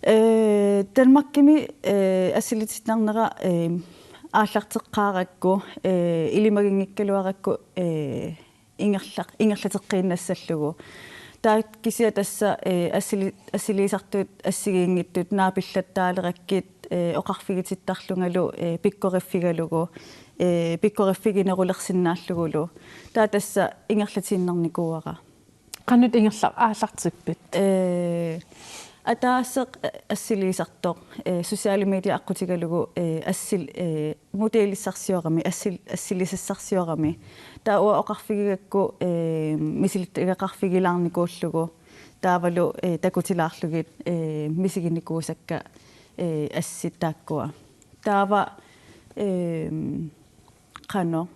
Eh, Danmarkimi, eh, assilitittarnera, eh, aallarteqqaarakku, eh, ilimaginngikkaluarakku, eh, ingerla-, ingerlateqqiinnassallugu. Taava kisianni tassa, eh, assili-, assiliisartut assigiinngitsut naapillattaalerakku, eh, oqarfigitittarlungalu, eh, pikkoriffigalugu, eh, pikkoriffiginerulersinnaallugulu. Taava tassa ingerlatiinnarnikuuara. Qanoq ingerla-, aallartippit? Eh, ataaseq, eh, assiliisartoq, eh, sociale medier aqqutigalugu, eh, assil-, eh, modelissarsiorami, assil-, assilisassarsiorami. Taava uanga oqarfigigakku, eh, misilittagaqarfigilaarnikuullugu. Taavalu, eh, takutilaarlugit, eh, misiginikuusakka, eh, assit taakkua. Taava, eh, qanoq,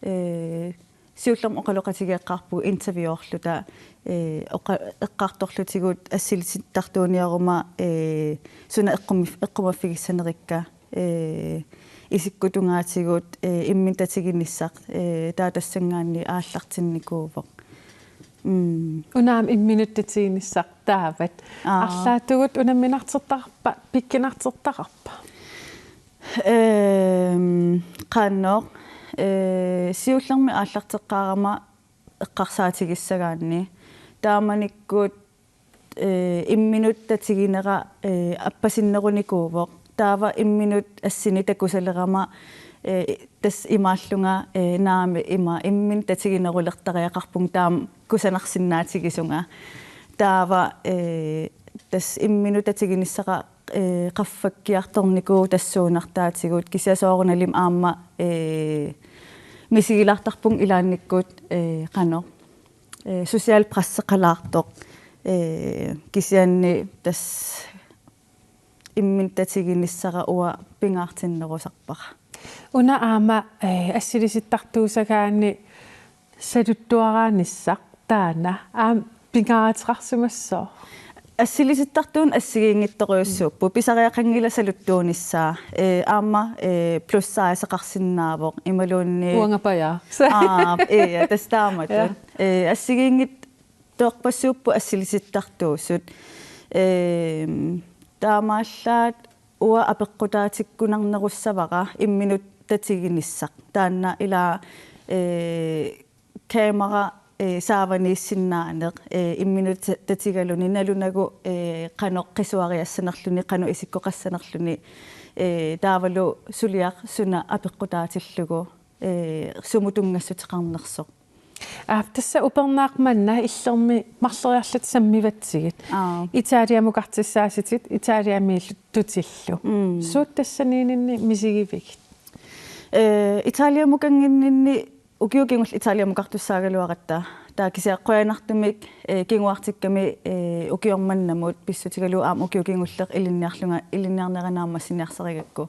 eh, siullermik oqaloqatigeeqqaarpugut interviewerluta, eh, oqa-, eqqartorlutigu assilisittartuuniaruma, eh, suna eqqumi-, eqqumaffigissanerikka, eh, isikkutungaatigut, eh, imminut tatiginissaq, eh, taava tassanngaanniit aallartinnikuuvoq. Mm. Una aamma imminut tatiginissaq taavat. Aa. Arlaatigut unamminartortaqarpa, pikkunartortaqarpa? Ehm, qanoq, eh, siullermik aallarteqqaarama eqqarsaatigissagaanni. Taamanikkut, eh, imminut tatiginera, eh, appasinnerunikuuvoq. Taava imminut assinik takusalerama, eh, tassa imaallunga, eh, naamik ima imminut tatiginerulertariaqarpunga taama kusanarsinnaatigisunga. Taava, eh, tassa imminut tatiginissara, eh, qaffakkiartornikuuvoq tassuunartaatigut kisianni soorunalimi aamma, eh, misigilaartarpunga ilaannikkut, eh, qanoq, eh, social presseqalaartoq, eh, kisianni tassa imminut tatiginissara uanga pingaartinnerusarpara. Una aamma, eh, assilisittartuussagaanni saluttuaraanissaq taanna aamma pingaaruteqarsimassooq. Assilisittartuuneq assigiinngitsorujussuupput, pisariaqanngilaq saluttuunissaa, eh, aamma, eh, plus size-eqarsinnaavoq, imaluunniit uanga pajaaq. Aa, ja, tassa taamatut. Ja. Eh, assigiinngitsorpassuupput assilisittartuusut. Ehm, taamaallaat uanga apeqqutaatikkunarnerussavara imminut tatiginissaq. Taanna ila, eh, kamera, eh, saavaniissinnaaneq, eh, imminut ta-, tatigaluni nalunagu, eh, qanoq qisuariassanerluni, qanoq isikkoqassanerluni, eh, taavalu suliaq suna apeqqutaatillugu, eh, sumut tunngassuteqarnersoq. Aa, tassa upernaaq manna illermi marloriarlutit sammivatsigit. Aa. Italiamukartussaasitit, Italiamiillutillu. Mm. Suut tassaniinninni misigivigit? Eh, Italiamukannginninni ukiut kingulliit Italiamukartussaagaluaratta. Taava kisianni qujanartumik, eh, kinguartikkami, eh, ukioq mannamut pissutigalugu aamma ukiut kingulleq ilinniarlunga, ilinniarnera naammassiniarsarigakku.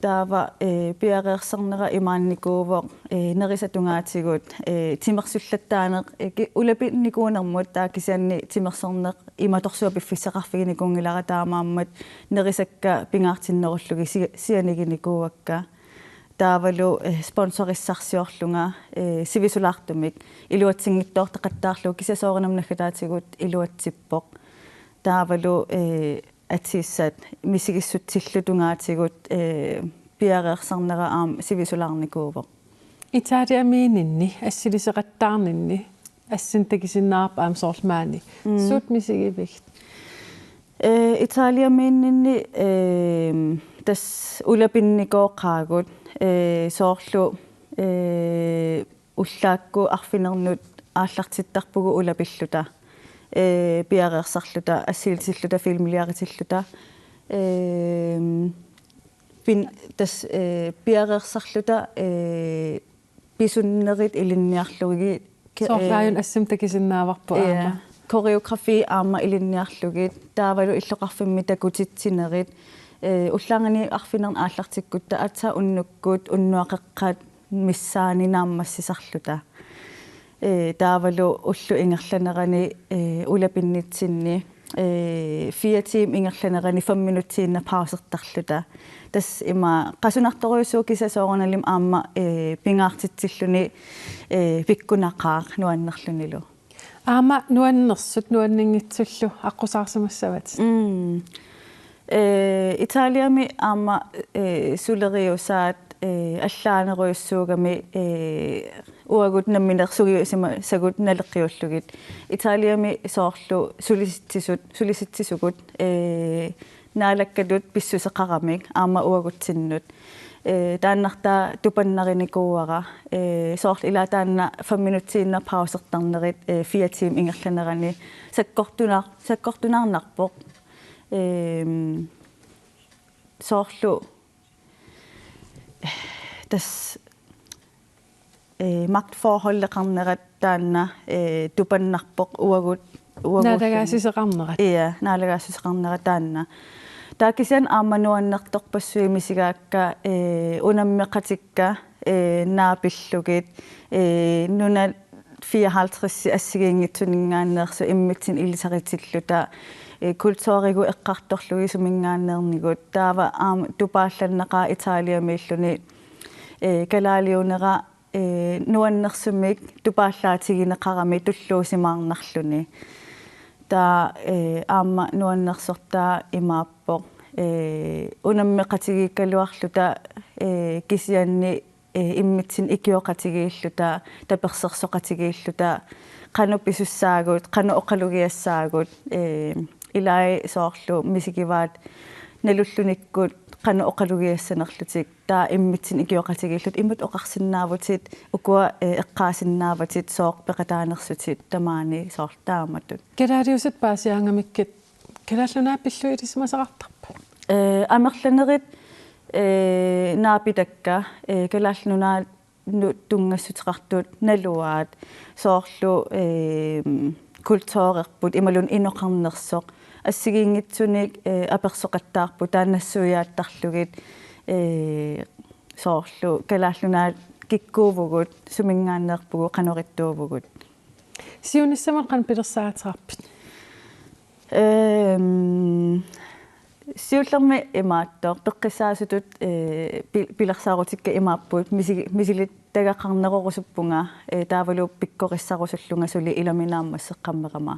Taava, eh, piareersarnera imaannikuuvoq, eh, nerisat tungaatigut, eh, timersullattaaneq, eh, ki-, ulapinnikuunermut taava kisianni timersorneq imatorsuaq piffissaqarfiginikuunngilara taamaammat nerisakka pingaartinnerullugit si-, sianiginikuuakka. Taavalu, eh, sponsorissarsiorlunga, eh, sivisulaartumik iluatsinngitsoortaqattaarlugu kisianni soorunami naggataatigut iluatsippoq. taavalu, ee, atisaat misigissutsillu tungaatigut, ee, piareersarnera aamma sivisulaarnikuuvoq. Italiamiinninni assiliseqattaarninni assinnik takusinnaavarput aamma soorlu maani. Mm. Suut misigivigit? Ee, Italiamiinninni, ee, tassa ulapinnikooqaagut, ee, soorlu, ee, ullaakkut arfinernut aallartittarpugut ulapilluta, ee, piareersarluta, assilitilluta, filmiliaritilluta. Ee, pin-, tassa, ee, piareersarluta, ee, pisunnerit ilinniarlugit ke-, soorlu ee, aajuna assimik takusinnaavarput, ja, aamma. Koreografi aamma ilinniarlugit, taavalu illoqarfimmi takutitsinerit, ee, ullaannguaq arfineq-, aallartikkutta aatsaat unnukkut unnuaqeqqat missaanni naammassisarluta. Ee, taavalu ullup ingerlanerani, ee, ulapinnitsinni, ee, fire timer ingerlanerani fem minutsiinnaq pausertarluta. Tassa ima qasunartorujussuuvoq kisianni soorunalimi aamma, ee, pingaartitsilluni, ee, pikkunaqaaq nuannerlunilu. Aamma nuannersut nuanninngitsullu aqqusaarsimassavatit. Mm. Ee, Italiami aamma, ee, suleriusaat, ee, allaanerujussuugami, ee, uagut nammineq sungiusimasagut naleqqiullugit. Italiami soorlu sulisitsisut, sulisitsisugut, ee, Naalakkatut pissuseqaramik aamma uagutsinnut. Ee, taannartaa tupannarinikuuara, ee, soorlu ilaa taanna fem minutsiinnaq pausertarnerit, ee, fire timer ingerlanerani sakkortunar-, sakkortunaarnarpoq. Eem, soorlu, tassa, ee, magtforholdeqarnerat taanna, ee, tupannarpoq uagut-, uagutsinnut. Naalagaassuseqarnerat. Ja, naalagaassuseqarnerat taanna. Taava kisianni aamma nuannertorpassuit misigaakka, ee, unammeqatikka, ee, naapillugit, ee, nunat fireoghalvtreds assigiinngitsuninngaanneersut immitsinnut ilisaritilluta, ee, kulturigut eqqartorlugit suminngaanneernigut. Taava aamma tupaallannaqaaq Italiamiilluni, ee, kalaaliunera, ee, nuannersumik tupaallaatigineqarami tulluusimaarnarluni. Taava, ee, aamma nuannersortaa imaappoq, ee, unammeqatigiikkaluarluta, ee, kisianni, ee, immitsinnut ikioqatigiilluta, tapersersoqatigiilluta, qanoq pisussaagut, qanoq oqalugiassaagut, ee, ilai soorlu misigivaat nalullunikkut qanoq oqalugiassanerlutik, taava immitsinnut ikioqatigiilluta, imatut oqarsinnaavutit, ukua, ee, eqqaasinnaavatit, sooq peqataanersutit, tamaani soorlu taamatut. Kalaaliusat paasiaangamikkit Kalaallit Nunaat pillugit ilisimasaqartarpat? Ee, amerlanerit, ee, naapitakka, ee, Kalaallit Nunaannut tunngassuteqartut naluaat, soorlu, ee, kulturerput imaluunniit inoqarnersoq. Assigiinngitsunik, ee, apersoqattaarput taanna nassuiaattarlugit, ee, soorlu Kalaallit Nunaat kikkuuvugut, suminngaanneerpugut, qanoq ittuuvugut. Siunissamut qanoq pilersaaruteqarpit? Ehm, siullermik imaattoq, peqqissaasutut, eh, pi-, pilersaarutikka imaapput, misi-, misilittagaqarnerorusuppunga, eh, taavalu pikkorissarusullunga suli ilami naammasseqqammerama.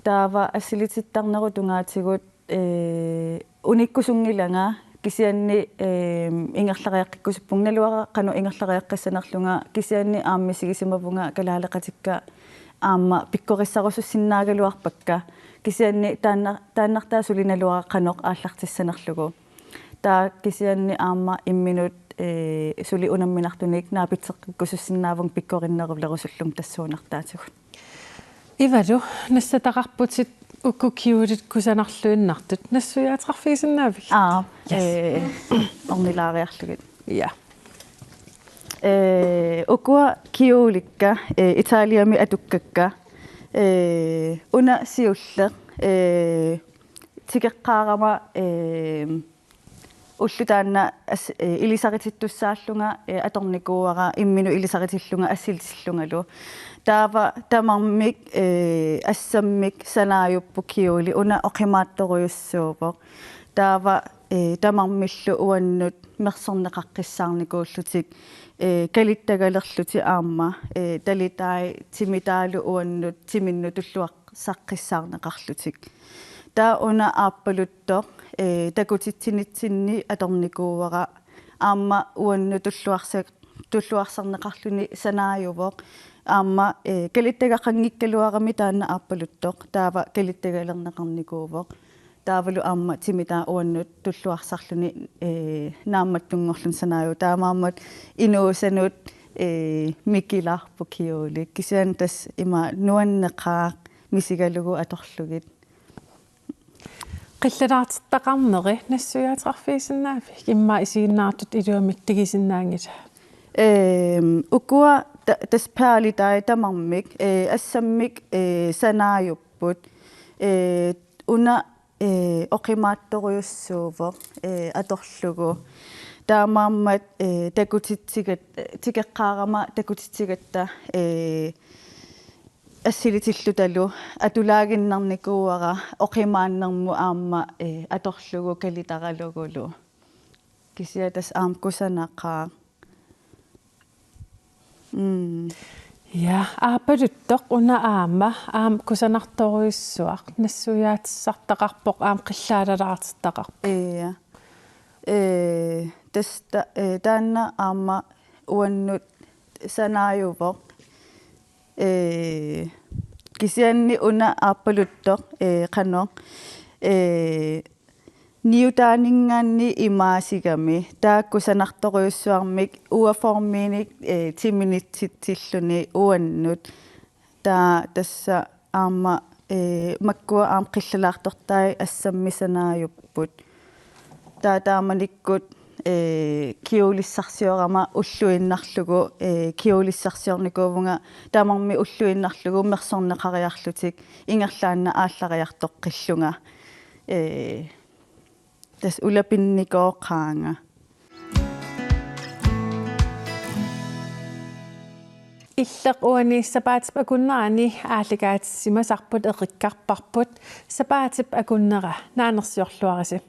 Taava assilitittarnerup tungaatigut, ee, unikkusunngilanga kisianni, ee, ingerlariaqqikkusuppunga, naluara qanoq ingerlariaqqissanerlunga, kisianni aamma misigisimavunga kalaaleqatikka aamma pikkorissarusussinnaagaluarpakka. Kisianni taanna-, taannartaa suli naluara qanoq aallartissanerlugu. Taava kisianni aamma imminut, ee, suli unamminartunik naapitseqqikkusussinnaavunga pikkorinnerulerusullunga tassuunartaatigut. Ivalu, nassataqarputit uku kjolit kusanarluinnartut, nassuiaateqarfigisinnaavigit? Aa, yes. Ee, ornilaariarlugit. Ja. Ee, ukua kjolikka, ee, Italiami atukkakka, ee, una siulleq, ee, tikeqqaarama, ee, ulloq taanna as-, eh, ilisaritittussaallunga, eh, atornikuuara imminut ilisaritillunga assilisillungalu. Taava tamarmik, eh, assammik sanaajuppoq kjoli, una oqimaattorujussuuvoq. Taava, eh, tamarmillu uannut mersorneqaqqissaarnikuullutik, eh, kalittagalerlutik aamma, eh, talitai timitaalu uannut timinnut tulluaq-, saqqissaarneqarlutik. Taava una aappaluttoq, ee, takutitsinitsinni atornikuuara aamma uannut tulluarsa-, tulluarsarneqarluni sanaajuvoq. Aamma, ee, kalittagaqanngikkaluarami taanna aappaluttoq. Taava kalittagalerneqarnikuuvoq. Taavalu aamma timitaa uannut tulluarsarluni, ee, naammattunngorluni sanaajuvoq. Taamaammat inuusanut, ee, mikilaarpoq kjolit. Kisianni tassa ima nuanneqaaq misigalugu atorlugit. Qillalaartortaqarneri nassuiaateqarfigisinnaavit? Immaqa isiginnaartutut iluamik tigusinnaanngilaat. Ehm, ukua ta-, tassa perlediet tamarmik, ee, assammik, ee, sanaajupput. Ee, una, ee, oqimaattorujussuuvoq, ee, atorlugu. Taamaammat, ee, takutitsigat-, tikeqqaarama takutitsigatta, ee, assilitillutalu atulaaginnarnikuuara oqimaannermut aamma, ee, atorlugu kalitaralugulu. Kisianni tassa aamma kusanaqaaq. Mm. Ja, aappaluttoq una aamma, aamma kusanartorujussuaq, nassuiaatissartaqarpoq, aamma qillaalalaartortaqarpoq. Ja. Ee, tassa ta-, ee, taanna aamma uannut sanaajuvoq. Ee, kisianni una aappaluttoq, ee, qanoq, ee, niutaaninngaanniit imaasigami, taakku kusanartorujussuarmik uaformiinik, ee, timinitsitsilluni uannut. Taava tassa aamma, ee, makkua aamma qillalaartortai assammik sanaajupput. Taava taamanikkut, ee, kjolissarsiorama ulluinnarlugu, ee, kjolissarsiornikuuvunga tamarmik ulluinnarlugu mersorneqariarlutik ingerlaannaq aallariartoqqillunga. Ee, tassa ulapinnikooqaanga. Illeq uani sapaatip akunnerani aallakaatissimasarput eqikkarparput. Sapaatip akunnera, naanersiorluarisi.